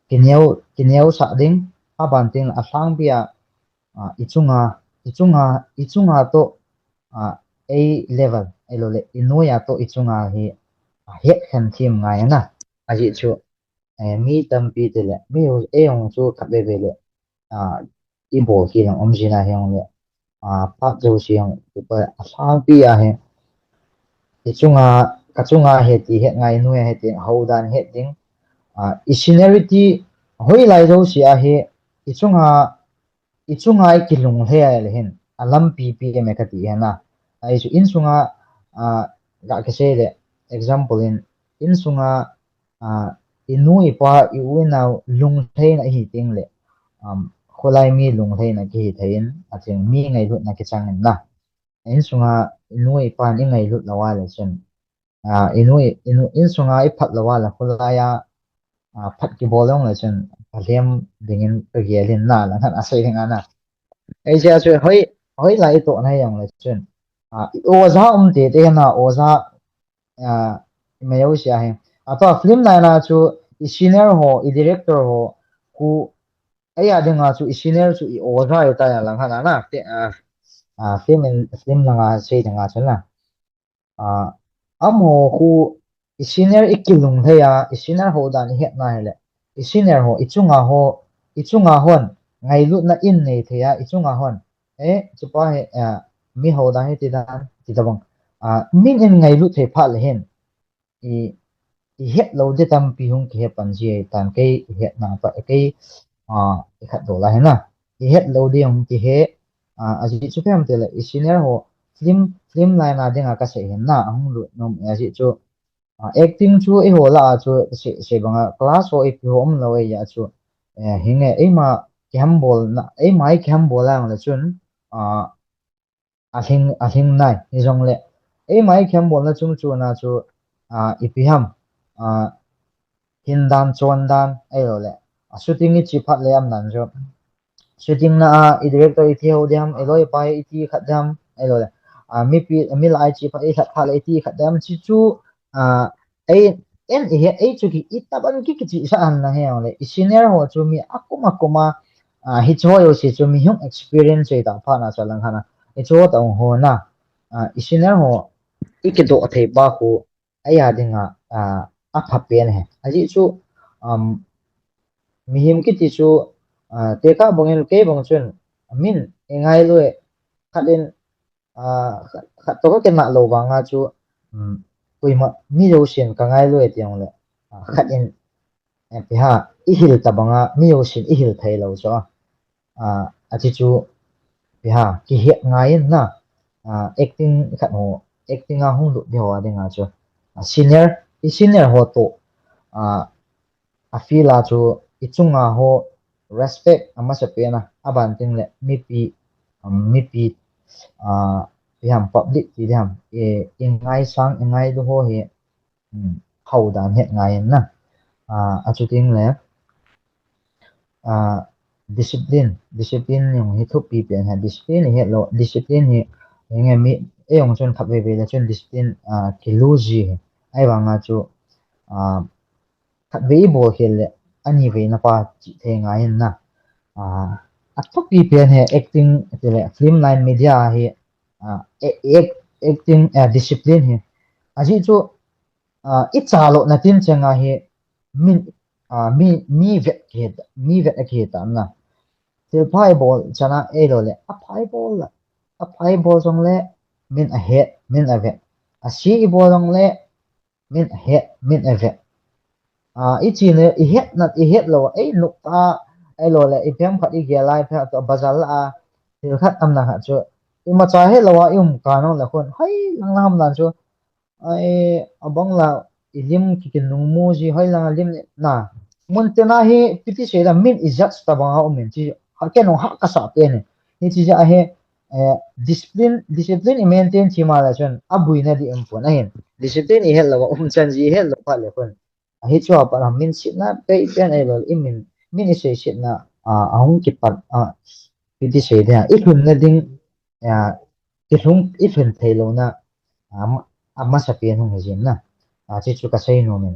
kineo, kineo sa ding, a ban ting a sang bia, ah, i chunga, i chunga, i chunga to, ah, ei level, ei lo le, i nuia to i chunga hi, ah, het khan thim ngai na, a ji chu, eh, mi tampi te le, mi ei ong chu khat ve ve le, ah, i bol ki lang om jina he ong le, ah, phat zo si ong, tu pa a sang pi a he, i chunga, ka chunga he ti het ngai nuia he ti ho dan het ding, ah, i seniority hoi lai zo si a he, i chunga, i chunga i kilung hle a le hin, a lampi pi em e ka ti he na. Ai chu in sunga, ah, ga ke se le, example in, in sunga, ah, i nu i pa i u i nau lung hle na i hi ting le, um, kholai mi lung hle na ki hi thei in, a ching mi ngai lut na ki chang in na. In sunga i nu i pa i ngai lut lo a le chun, ah, i nu i, i nu in sunga i phat lo a le kholai a, ah, phat ki bol long le chun, ka lem ding in ka gel in na, la ngan a sei ding a na. Ei sia chu hoi, hoi lai i to na yong le chun, ah, i oja um te te na, oja, ah, i mai o sia he. A to film lai na chu, i senior ho, i director ho, ku, ei a dinga chu, i senior chu, i oja i ta ya lang ha na na, te, ah, ah, film in, film langa sei dinga chu na. Ah, amaho khu i senior i kilung hle a, i senior ho dan i het na hi le, i senior ho, i chunga ho, i chunga hon, ngailutna in nei thei a, i chunga hon, eh, chupa he, ah, mi ho dan he ti dan, ti ta bang. Ah, min in ngailut thei phat le hin, i, i het lo de tampi hung ki he pan ji tan kei i het na pa kei, ah, i khat do la he na. I het lo de hung ki he, ah, a ji chu phem te le, i senior ho film, film line a dinga ka sei hin na, a hung lut nom a ji chu, ah, acting chu i ho la a chu se, se banga class ho i pi ho um lo e ya chu, eh, hinge, eima kiham bol na, eima i kiham bol ang le chun, ah, a hing, a hing nai, ni jong le. Eima i kiham bol na chung chu na chu, ah, i pi ham, ah, hin dan, chon dan, ei lo le. A shooting i chi phat le am nan chu. Shooting na a, i director i thi ho diam, ei lo i pa i thi khat diam, ei lo le. A, mi pi, mi la i chi phat, i khat phat le i thi khat diam, chi chu, a, ei, en i he, ei chu ki, i taban ki ki chi sa an na he le. I senior ho chu mi a kum a kum a, a, hi chu ho yo si chu mi hung experience ei ta pha na sa lang hana. I chu ho ta ho na, a, i senior ho, i ki do thei ba khu, ei a dinga, a, a pha pen he. A ji chu, um, mihem kiti chu, ah, te ka bangin kei bang chun, min, i ngai lo e, khat in, ah, khat, khat to ka kena lo vanga chu, um, koima mi lo sin ka ngai lo e ti ang le, ah, khat in, eh, pi ha, i hil ta banga, mi lo sin i hil thei lo chu, ah, a ti chu, pi ha, ki he ngai in na, ah, acting khat ho, acting a hung lut di ho a dinga chu, ah, senior, i senior ho to, ah, a field a chu i chunga ho respect a masapen a, aban teng le mipi, um, mipi, uh, ipi ham public ti ham, i, i ngaisang, i ngailu ho hi, um, hau dan het ngai in na. Uh, a chu teng le, uh, discipline, discipline jong hi thupi pen hi, discipline hi het lou, discipline hi, hi nge mi, ei jong chun khatvei vei le chun discipline, uh, kilu ji hi. Ahivanga chu, uh, khatvei bol khel le, ani vei na pa chi thei ngai in na. Ah, a thupi pen hi acting ti le film line media hi, ah, e-, ac-, acting, ah, discipline hi. Ajeh chu, ah, i cha lou na tin chenga hi min, ah, mi, mi vet kihet, mi vet a kihet na. Thil pha i bol chana ei lou le, a pha i bol la, a pha i bol jong le, min a het, min a vet. A si i bol jong le, min a het, min a vet. Ah, i chi ne, i het na, i het lou, ei nuk ta, ei lou le, i phem khat i gel lai, phem to bazar la, a, thil khat am na khat chu, i ma cha het lou a, i um ka nong le khun, hai, lang lang am lan chu, ai, abang la, i lim ki kin nung mu ji, hai lang a lim na. Mun te na hi, piti se la, min i judge ta bang a um in chi, ha ke nong ha ka sa pe ne. Ni chi ja he, eh, discipline, discipline i maintain chi ma la chun, a bui na di um pon a hin. Discipline i het lou a, um chan ji i het lou kha le khun. A hi chu a pa la min sit na, pe i pen ei lou, i min, min i sei sit na, a, a hung ki pat, a, piti se de, i lhun na ding, a, i lhun, i lhun thei lou na, a, ma-, a masapen hung hi jin na. A, chi chu ka sei nom in.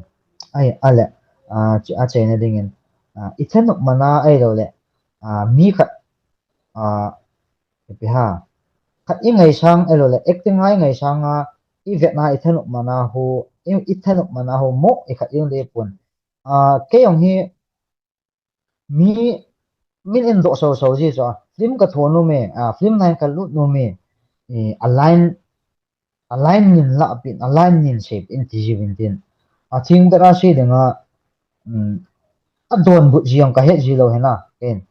Ai, a le, a, chi, a chena ding in, a, i thanop mana ei lou le, a, mi khat, a, ipi ha, khat i ngaisang ei lou le, acting a i ngaisang a, i vet na i thanop mana ho, i, i thanop mana ho mo, i khat i le pon. A, kei jong hi, mi, min in doh so so ji chu, film ka tho nom e, a, film line ka lut nom e, e, a line, a line nin la pin, a line nin sei pin ti ji vin tin. A thing bera sei ding a, um, a donbut ji jong ka het ji lou hi na, ken.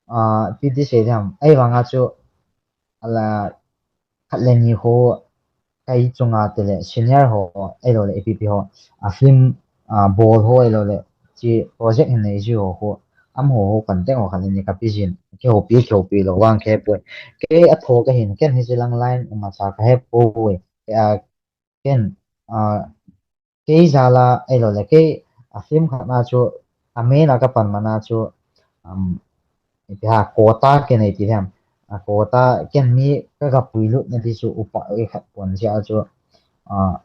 A, piti sei dam, ei vang a chu, a la, khat le ni ho, kei chunga te le senior ho, ei lou le A P P ho, a film, a, bol ho, ei lou le, chi project hin nei ji ho ho, am ho ho kan teng ho khat le ni ka pi jin, kihoupi, kihoupi lou vang khe poi. Kei a tho ka hin, ken hi chi lang line, um a cha ka he poi. Kei a, ken, a, kei jal a, ei lou le, kei a film khat na chu, a main a ka pan mana chu, um, ipi ha, quota ke nei ti ham. A quota ken mi ka ga pui lut na ti chu upa ei khat pon sia chu, a,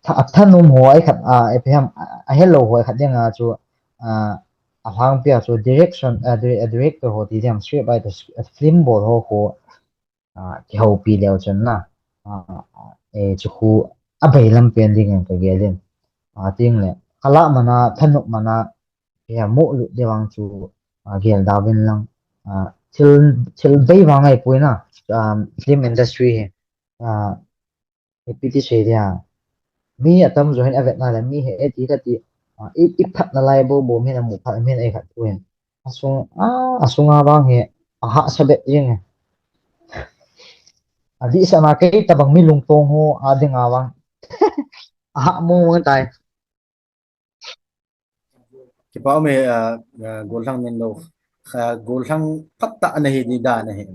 tha-, a thanop ho ei khat, a, ipi ham, a, a helou ho ei khat ding a chu, a, a hang pia chu direction, a, dire-, a director ho ti ham, script writer, film bol ho ho, a, kihoupi leu chun na, a, e, chu khu a bailam pen ding in ka gel in. A, ting le, ka la mana, thanop mana, e, mo lut de vang chu, a, gel da vin lang, a, thil, thil bei vang ai pui na, a, film industry hi, a, e, piti sei dia. Mi a tam jo hin a vet na le, mi he, e, ti ka ti, a, i, i phat na lai bo, bo, mi na mu phat, mi na e khat pui. A sung, a, a sung a vang hi, a ha sa bet jing e. A di sa na kei ta bang mi lung tong ho, a ding a vang. A ha mo mo tai. Kipa me, a, a, Golhang nen lo. A, Golhang phat ta na hi di da na hi.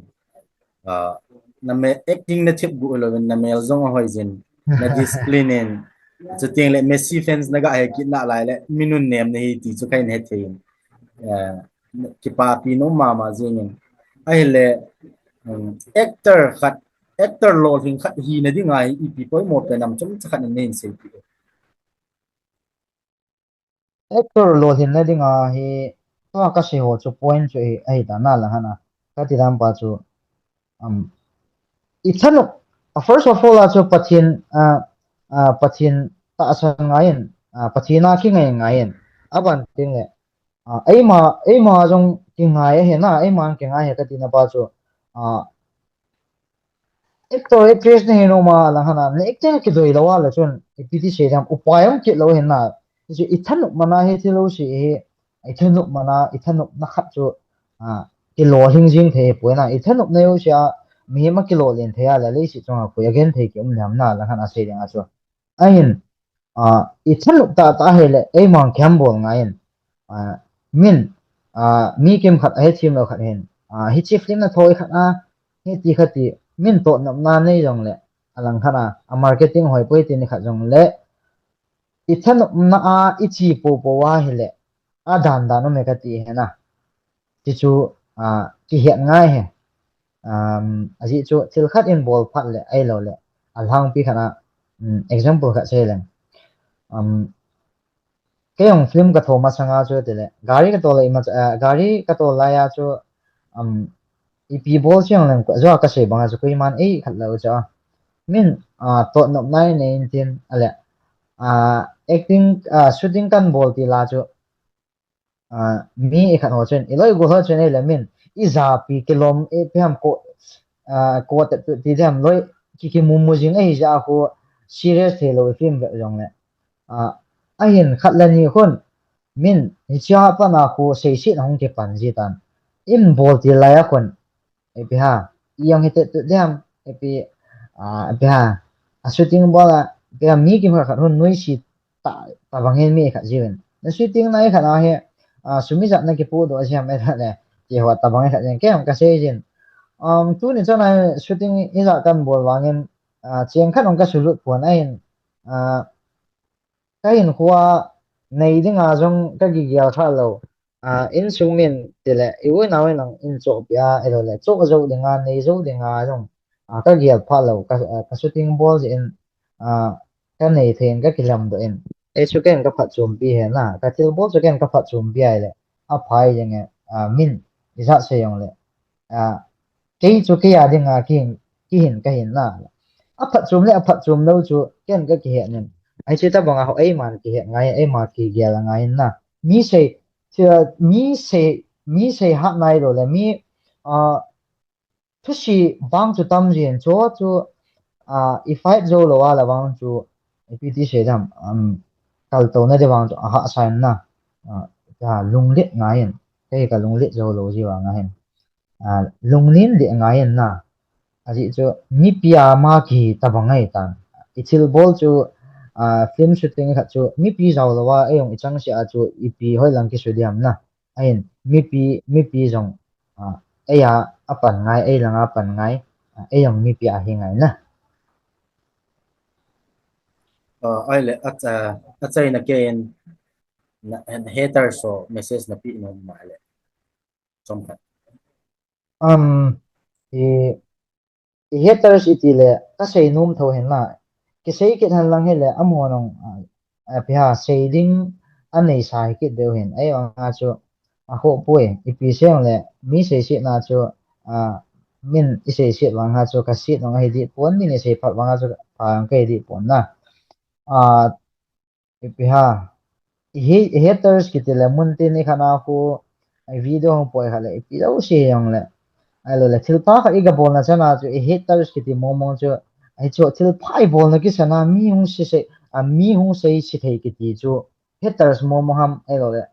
A, na me acting na thip gu lo na mel jong a hoi jin. Na discipline in. Chuteng le Messi fans na ga he kit na lai le, mi nun nem na hi ti chu kei in he thei in. Eh, kipapi nom mama jing in. Ahile, um, actor khat, actor lolhing khat hi na ding a hi ipi poimo pen ham chomcha khat in nei sei pi. Actor lolhing na ding a hi, tua ka sei ho chu point chu hi, ahi ta na la hana. Ka ti dan pa chu, um, i thanop, a, first of all, a chu Pathen, a, a, Pathen tahsan ngai in, a, Pathen a kingai ngai in. Aban teng le, a, eima, eima jong kingai ahi na, eima kingai ahi ka ti na pa chu, a, actor, actress na hi nom a, la hana, na acting kidoi lo a la chun, ipi ti sei dam, upai um kit lo hi na, chu i thanop mana hi thil lo si hi, i thanop mana, i thanop na khat chu, a, kilolhing jing thei poi na, i thanop na yo sia, mihem a kilolhing thei a la, leiset chunga koi a gen thei ki um lem na, la hana sei ding a chu. Ahin, a, i thanop tah tah hile, eimang kihambol ngai in. A, min, a, mi kimkhat, ahe thim lou khat hin. A, hichi film na thoi khat a, hiti khat ti, min totnopna nei jongle, alang khat a, a marketing hoi poi ti ni khat jongle, i thanopna a, i chi popo a hile, a dan dan um e kati hi na. Ti chu, a, kihet ngai hi. Um, ajeh chu thil khat in bol phat le, ahilou le, alhangpi khat a, um, example khat sei leng. Um, kei jong film ka tho masang a chu tile, gari ka tol lai ma, a, gari ka tol lai a chu, um, ipi bol chu jong leng, jo a ka sei bang a chu koiman ei khat lou chu a. Min, a, totnop nai nei in tin, ale, a, acting, a, shooting kan bol ti la chu, a, mi i khat ho chun, i loi gol ho chun ei le min, i japi kilom, i ipi ham ko, a, ko te tu ti dem loi, ki, kimumu jing ahi jeh a khu serious thei lou i film ve jongle. A, ahin khat le ni khun, min, hichia pat a khu seiset hung kipan ji tan. In bol ti lai a khun, ipi ha, i jong hite tu dem, ipi, a, ipi ha, a shooting bol a, ipi ha, mi kimkhat khat hun nuisi ta, tabang hin mi khat jiuvin. Na shooting na i khat a hi, a, sum ijat na kipohdoh jia em i khat le, ti ho tabang i khat jin, kei jong ka sei jin. Um, tuni chan a shooting ijat kan bol vangin, a, cheng khat jong ka sulut pon ahin, a, ka hinkho a nei dinga jong ka kigel kha lou. A, insung min tile, i u i nau in jong in chohpeh a, ahilou le, choh jou dinga, nei jou dinga jong, a, ka gel pha lou, ka, a, ka shooting bol jeh in, a, ka nei thei in ka kilamdoh in. Ei chu ken ka phatchompi hi na, ka thilbol chu ken ka phatchompi ahile, aphai jeng e, a, min, ijat sei jongle. A, kei chu kei a dinga kihin, kihin ka hin na. Aphatchom le aphatchom lou chu ken ka kihet in. Hiche tabang a ho eiman kihet ngai, eima kigel ngai in na. Mi sei, mi sei, mi sei hat nai lou le, mi, a, thusi bang chu tam jin chu chu, a, i fight jou lou a la vang chu, ipi ti sei dam, um, kaltouna di vang chu ahahsa in na, a, ka lunglet ngai in, kei ka lunglet jou lou ji vang ahin, a, lunglen le ngai in na, ajeh chu mipi a ma kitabang ahi tan, i thilbol chu, a, film shooting khat chu mipi jao lou a, ei jong i chang seh a chu ipi hoilang kisu diam na. Ahin, mipi, mipi jong, a, ei a, apan ngai, ei langa pan ngai, a, ei jong mipi ahi ngai na. A, ahile, a, a, achaina kei in, na, haters ho message na pe nom ma le. Chomkhat. Um, i, i haters iti le, ka sei nom tho hen la. Kisei kit hen lang hile, amaho nung, a, a, ipi ha, sei ding anei sa hi kit deu hen. Ei vang a chu, akhoh poi, ipi sei le, mi seiset na chu, a, min i seiset vang a chu, ka set nung ahi dih pon, min i sei phat vang a chu, pha ang ka hi dih pon na. A, ipi ha, i he-, i haters kiti le mun tin i khat na khu, i video hung poi khat le, ipi lo si jong le. Ahilou le, thilpha khat i ga bolna chan a chu, i haters kiti mong mong chu, ahi chu, thilpha i bolna kisan a, mi hung sei sei, a, mi hung sei sei thei kiti chu, haters mong mong ham, ahilou le,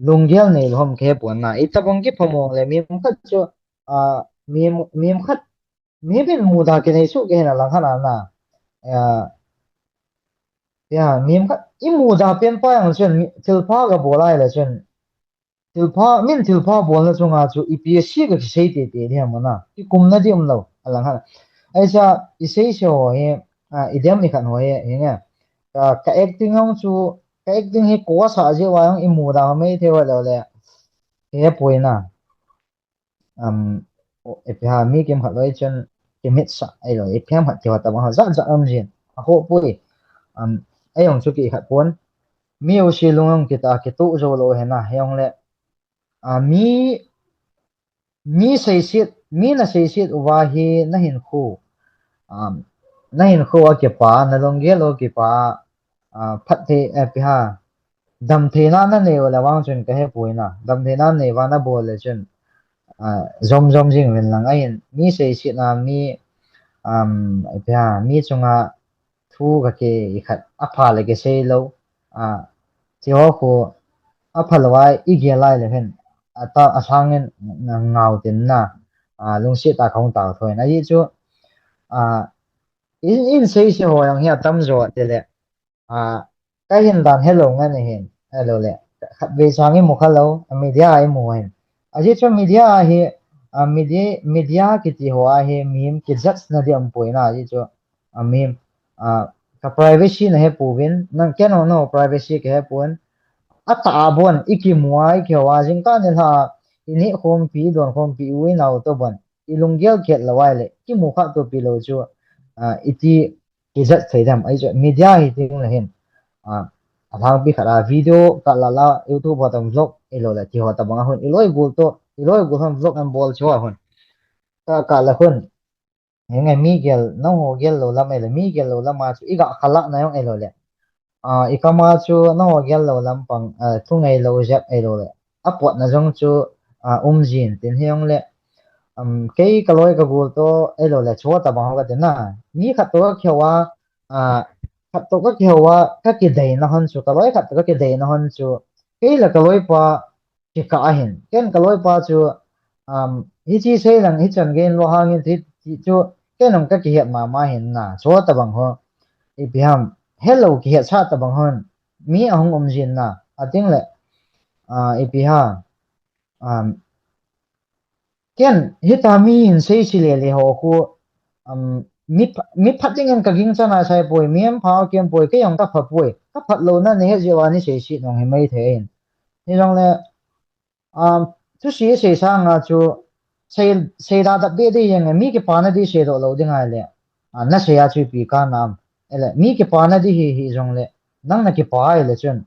lunggel nei lou ham ka he pon na, i tabang kipha mong le, mi khat chu, a, mi, mi khat, mi bin muda kinei suh kei na lang khat na, a, Ya, mi khat, i muda pen pa jong chun, mi, thilpha ka bol a ahile chun, thilpha, min thilpha bolna chunga chu, ipi sei ka kisei tete ding ham na, kikumna ding um lou, alang khat. Ahi sa, i sei sei ho hi, a, i dem i khat ho hi, hi nge. Ka, ka acting jong chu, ka acting hi ko sa jeh uva jong i muda ho mei thei ho lou le, he poi na. Um, o, ipi ha, mi kimkhat loi chun kimit sa, ahilou, ipi ham khat kiho tabang ho, jat jat um jin. Akhoh poi. Um, ei jong chu kikhat pon. Mi u si lung jong kita, kituh jou lou hen a, hijong le. A, mi, mi seiset, mi na seiset uva hi na hinkho. Um, na hinkho a kipa, na lunggel a kipa, a, phatthei, eh, ipi ha, damtheina na nei u le vang chun ka he poi na, damtheina nei uva na bol le chun, a, jom jom jing uvin lang ahin, mi seiset na mi, um, ipi ha, mi chunga thu ka kikhat, apha le kisei lou, a, ti ho khu, apha lou a i gel lai le hen, ata, alhang in na ngau tin na, a, lungset a ka hung tao thoi na, ajeh chu, a, in, in sei sei ho jong hi atam jo tile, a, kahin dan helou ngan ahin, helou le. Khatvei sang imu khalou, a media a imu ahin. Ajeh chu media a hi, a media, media kiti ho a hi, mihem kijudge na di umpoi na, ajeh chu, a mihem, a, ka privacy nahe pouvin, nang ken jong na privacy kahe pouvin, atah a bon, ikimu a, ikihou a, jingkah nilhah, ineh khompi, idon khompi, u inao toh bon, ilunggel khet lou ahile, kimu kha topi lou chu, a, iti kijudge thei dem, ahi chu, media hi ting le hin, a, alhangpi khat a, video kah la la, YouTube ho tobang vlog, ilou le, ti ho tobang a hun, iloi gol toh, iloi gol hon vlog an bol chu a hun. Ka, kah la hun, Henge mi gel, nangho gel lou lam ahile, mi gel lou lam a chu, iga khalah na jong ahilou le. A, ikam a chu, nangho gel lou lam pang, a, thunei lou jep ahilou le. Apotna jong chu, a, um jin tin hijong le. Um, kei kaloi kagol toh ahilou le, chu tobang ho kati na. Mi khat toh kakihou a, a, khat toh kakihou a, kakideina hon chu, kaloi khat toh kakideina hon chu. Kei le kaloipa, kikah ahin. Ken kaloipa chu, um, hiche sei lang, hichan gei in lo hangin ti, ti chu, ken jong kakihet mama hin na, chu tobang ho. Ipi ham, helou kihet sah tobang hon, mi ahung um jin na, ating le, a, ipi ham, um, ken, hita mi in sei se le le ho khu, um, mi pha-, mi phat ding in kaging chan a sai poi, mi em pha kem poi, kei jong kapha poi, kaphat louna nei het jeh uva nei sei se nung hi mai thei in. Hijong le, Um, thusi sei sanga chu sei, sei da dap deh deh jeng e, mi kipana di seidoh lou ding ahile. A, nasei a chu ipi kanam. Ele, mi kipana di hi, hijong le, nang nakipa ahile chun.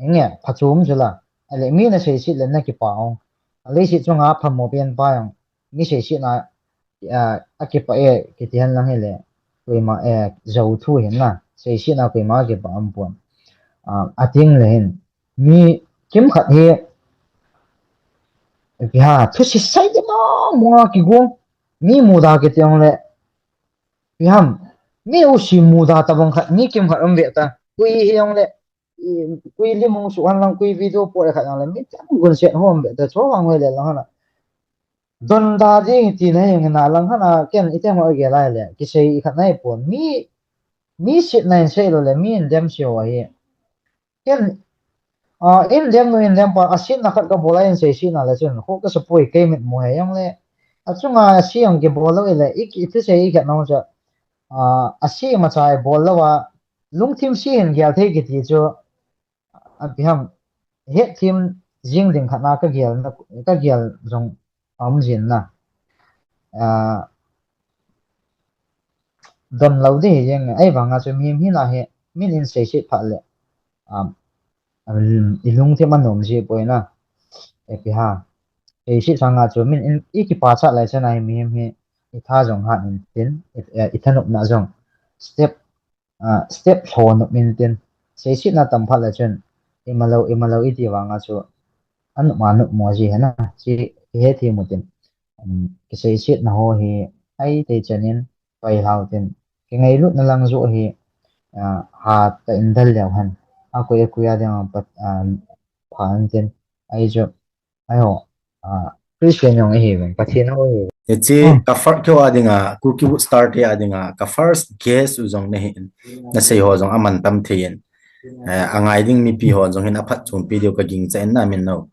Henge, phachom chu la. Ele, mi nasei sit le nakipa ong. A leiset chunga phamo pen pa jong. Mi sei sit na a, akipah e, kiti hen lang hile, koima, e, jou thu hin na, seiset na koima kipah umpon. A, ating le hin, mi kimkhat hi, ipi ham, thusi sei di mong mong a kigong, mi muda kiti jong le, ipi ham, mi u si muda tobang khat, mi kimkhat um ve ta, koi hijong le, i, koi lim hung suh hen lang, koi video post khat jong le, mi chang gun set hom ve ta, chu vang ve le lang hana. Don da ding ti na jong na lang hana ken item ho gel ahile, kisei khat nahi pon. Mi, mi sit na in sei lou le, mi in dem sei ho ahi. Ken, a, in dem nu in dem pa, asit na khat kabol a in sei sit na le chun, kho kasa poi kei mit mo he jong le. Achunga asi jong kibol lou ile, i, i thusei i khet nung chu, a, asi machai bol lou a, lungthim si hin gel thei kiti chu, Ipi ham, hetthem jing ding khat na kagel na, kagel jong aum jin na. A, don lou di jeng, ahivanga chu mihem hina hi, min in seiset phat le, um, um, ilungthim anom ji poi na. Ipi ham, seiset sanga chu min in, ikipa chat lai chan a hi mihem hi, itha jong hat in tin, i, eh, ithanopna jong step a, step lhon nop in tin, seiset na tam phat le chun, imalou, imalou iti vanga chu, anop ma nop mo ji hena, chi, kihe thim u tin, um, kiseiset na ho hi, ai te chan in, pai lhau tin, kingailutna lang joh hi, a, hat ka in dal leu hen, akoi, akoi a ding a pat, a, pha an tin, ai chu, Aiho, a, Christian jong ihi uvin, Pathen ho ihi uvin. Hiche, hmm, ka first keo a dinga, Kuki Wood Star te a dinga, ka first guest u jong nahin, nasei ho jong aman tam thei in. Eh, angai ding mipi ho jong hin aphatchompi diu kagingcha in na min no.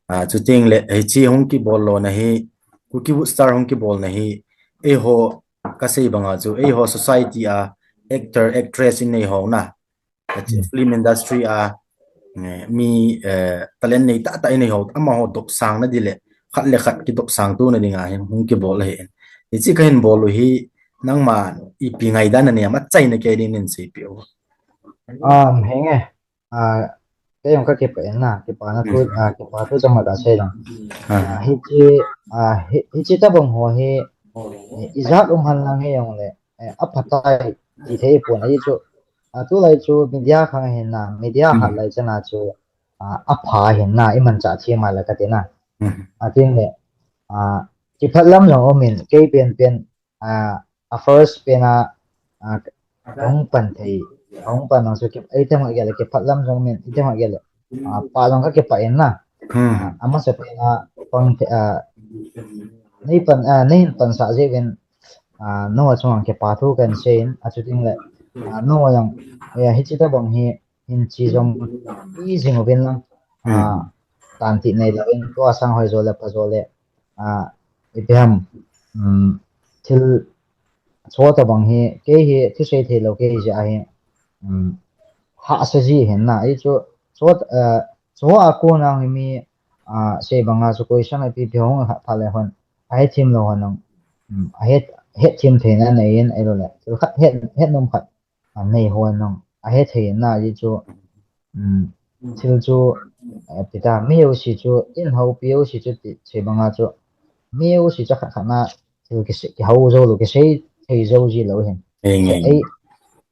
A, chuteng le, hiche hung kibol lona hi, Kuki Wood Star hung kibol na hi, eiho, kasei banga chu, eiho society a, actor, actress in nei ho na. Achi, hmm, film industry a, eh, mi, eh, talent nei tah tah inei ho, amaho dopsang na di le, khat le khat kidopsang tona dinga hin, hung kibol ahi. Hiche kahin bol u hi, nangma ipi ngaidan nanei am, achaina kei din neisei peh u. Um, henge. Ah, kei jong kakipah in na, kipana thu, hmm, ah, kipa thu chomkhat kasei lang. Ah. Ah, hiche, ah, hi, hiche tabang ho hi, eh, ijat um hen lang hijong le, eh, aphatai, ti thei pon ahi chu. A, tulai chu media khang ahin na, media, hmm, khat lai chana chu, a, apha ahin na, imanchah thei ma le kati na. Hmm. Atin le, a, kiphat lam jong um in, kei pen pen, a, a first pen a, a, kahung pan thei, kahung pan jong chu ki, item ho gel le, kiphat lam jong um in, item ho gel le, a, pa jong kakipah in na. Hmm. A, amasa pen a, pang thei, a, nei pan, a, neihin pansah jeh uvin, a, nangho chunga kipa thu kahin sei in, achuting le, a, nangho jong, eh, hiche tabang hi, in chi jong i jing uvin lang. A, tan ti nei lo in tua sang hoi jo le pa jo le. A, ipi ham, um, thil chota bang hi, kei hi thusei thei lo kei hi ja hi, um, ha sa ji hin na, i chu, chot, uh, chu a ko na hi mi, a, sei banga chu koi sang ipi pi hong ha pha le hon, a he thim lo hon nang, um, a he, he thim thei na nei in, ai lo le, chu khat he, he nom khat, a, nei hon nang, a he thei na ji chu, um, thil chu, eh, pita, mi u si chu, in hau pi u si chu, ti, sei banga chu, mi u si chu khat khat na, thil ki se, ki hau zo lo, ki sei thei zo ji lo hin. Ei, ei,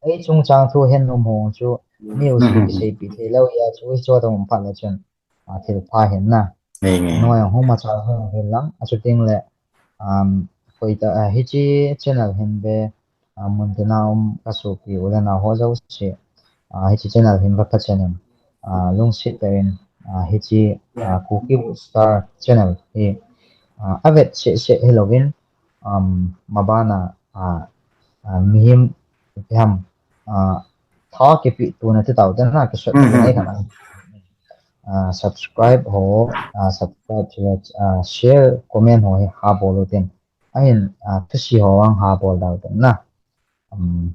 ei chung chang thu hen nom hong chu, mi u si ki sei pi thei lo ya chu, i chu ta um pha le chun. A, thil pha hin na. Ei, ei. Noi hung ma cha hung hin lang, a chu ting le, um, koi ta, a, hi chi channel hin be, a, mun te na um ka su pi u le na ho zo si. A, hi chi channel hin va ka channel. A, lungsit ta in, a, hi chi, a, Kuki Star channel hi, a, a vet se se hi lo vin, um, ma ba na, a, a, mi him, ham, a, tha ki pi tu na ti tau te na ki sot ta na. A, subscribe ho, a, subscribe chu le, a, share, comment ho hi ha bol u tin. Ahin, a, thusi ho ang ha bol dau tin na. Um,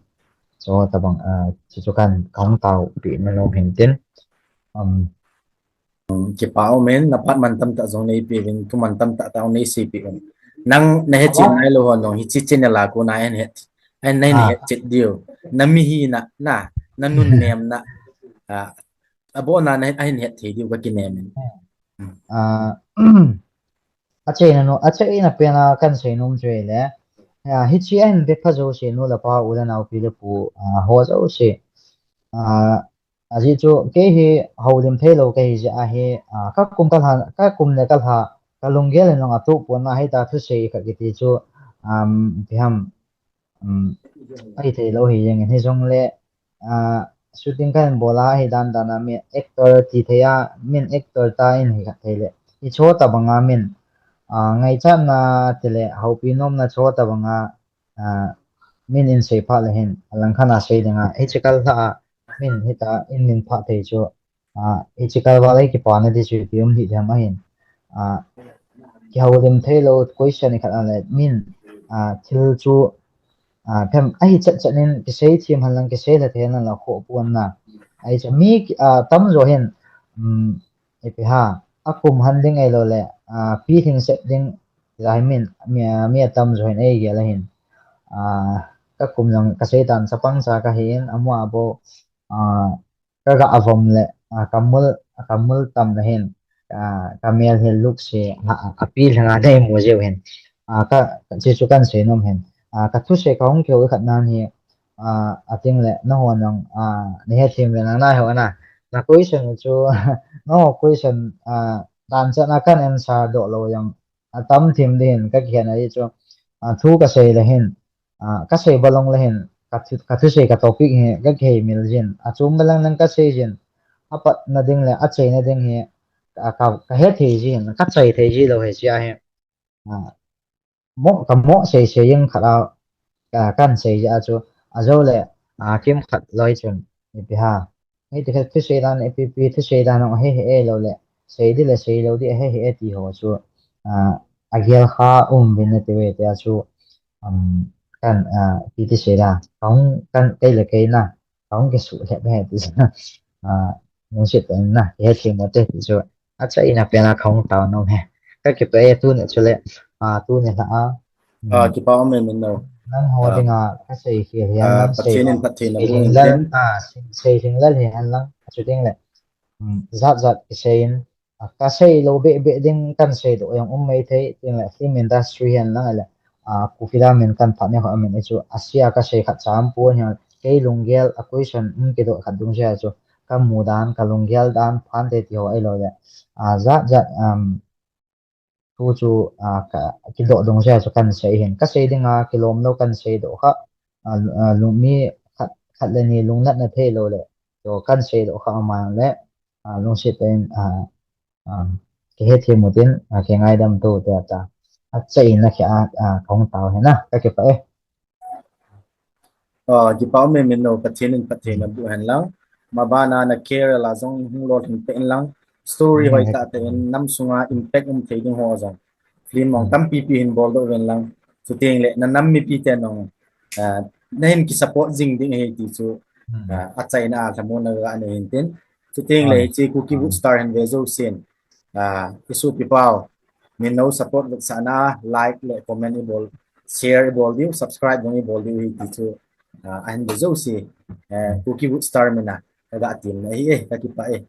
so tabang, a, chu chu kan, kan tau pi na lo hin tin. Um, kipa um in, na phat man tam ta jong nei pi vin, thu man tam ta ta nei si pi vin. Nang na he chi nai lo ho nong hi chi channel a ko na en het. Ai nei na het chet diu. Na mi hi na, na, na nun nem na. A, a bo na na het, a hin het thei diu ka ki nem in. A, a chei na no, a chei na pe na kan sei nom chei le. A, hi chi a hin be pha zo se nu la pa u la nau pi le pu, a, ho zo se. A, a ji chu kei hi ho lim thei lo kei hi ja hi, a, ka kum ka lha, ka kum le ka lha, ka lunggel in long a tu pu na hi ta thu sei ka ki ti chu, um, pi ham, um, ai thei lo hi jeng hi jong le, a, shooting kan bol a hi dan dan a mi actor ti thei a, min actor ta in hi khat thei le. I cho ta bang a min, a, ngai chan na ti le, ho pi nom na cho ta bang a, a, min in sei pha le hin, a lang khan a sei ding a, hi chi kal hla a, min hi ta in min pha thei chu, a, hi chi kal va le ki pa na ti chu ti um hi jam a hin. A, ki ho lim thei lo question i khat a le min, a, thil chu, a, phem a hi chat chat nin ki sei thim han lang ki sei la thei nan la kho puan na. Ai cha mi, a, tam zo hin, um, ipi ha, a kum han ding ai lo le, a, pi thing set ding la hi min, mi, mi a tam zo hin ai ge la hin. A, ka kum lang ka sei tan sa pang sa ka hin, a mu a bo, a, ka ga avom le, a, ka mul, ka mul tam na hin, a, ka mel hi luk si, a, a, a pi lhanga dai mu jeu hin. A, ka, ka chi chu kan sei nom hin. A, ka thu sei ka hung keu khat nan hi, a, a ting le, na ho nang, a, ni he thim le nang nai ho na. Na question chu, na ho question, a, dan cha na kan answer do lo yang, a tam thim din ka kian a chu, a, thu ka sei le hin, a, ka sei balong le hin, ka thu, ka thu sei ka topic hi, ka kei mil jin. A chum balang nang ka sei jin. A pat na ding le, a chei na ding hi, a ka, ka he thei jin, ka chai thei ji lo he sia hi. A, mo, ka mo sei sei jing khat a, ka, kan sei ja chu, a zo le, a kim khat loi chun, ipi ha. Hei ti khat thu sei dan, ipi pi thu sei dan, hong he he e lo le, sei di le, sei lo di, he he e ti ho chu, a, a gel kha um vin na ti ve ti a chu, um, kan, a, ti ti sei da, kong kan kei le kei na, kong ke su le be ti sa, a, nung sit na, he thim mo te ti chu, a cha ina pe na kong tau no he. Ka ki pe tu ne chu le, a, tu ne la a, a, kipa um e min no. Nang ho ding a, ka sei hi hian lang sei. Pathian in Pathian a sei bu ding in lal, a, sei, sei ding lal hian lang, a chu ding le. Um, zat zat ki sei in, a, ka sei lo be be ding kan sei do yang um mai thei, ting le film industry hian lang le, a, ku fida min kan phat ne ho min chu, a sia ka sei khat cham pu hian, kei lunggel a question um ki do khat dung sia chu, ka mu dan, ka lunggel dan, phan te ti ho ai lo le. A, zat zat, um, thu chu, a, ka, ki do dung sia chu kan sei hin. Ka sei ding a, ki lom lo kan sei do kha, a, a, lung mi khat, khat le ni lung nat na thei lo le. Chu kan sei do kha a mang le, a, lungsit in, a, a, ki he thim u tin, a, ki ngaidam tu te ta. A chai na ki a, a, kong tau he na, ka ki pa e. A, kipa um e min no, Pathian in Pathian a bu hen lang. mabana na career a jong hung lolhing pe in lang, story hoi tah te in nam sunga impact um thei ding ho jong film mong tampi pi hin bol doh ven lang, chuteng le na nam mipi te nong, ah, na hin ki support jing ding ahi ti chu, ah, achaina a lhamon na ga nei hin tin, chuteng le hiche Kuki Wood Star hin ve jousen, ah, i sopi pau, min nou support vetsahna, like le comment i bol, share i bol diu, subscribe jong i bol diu ahi ti chu, ah, ahin ve jouse, eh, Kuki Wood Star mina ka ga temna ahi e, ka kipah e.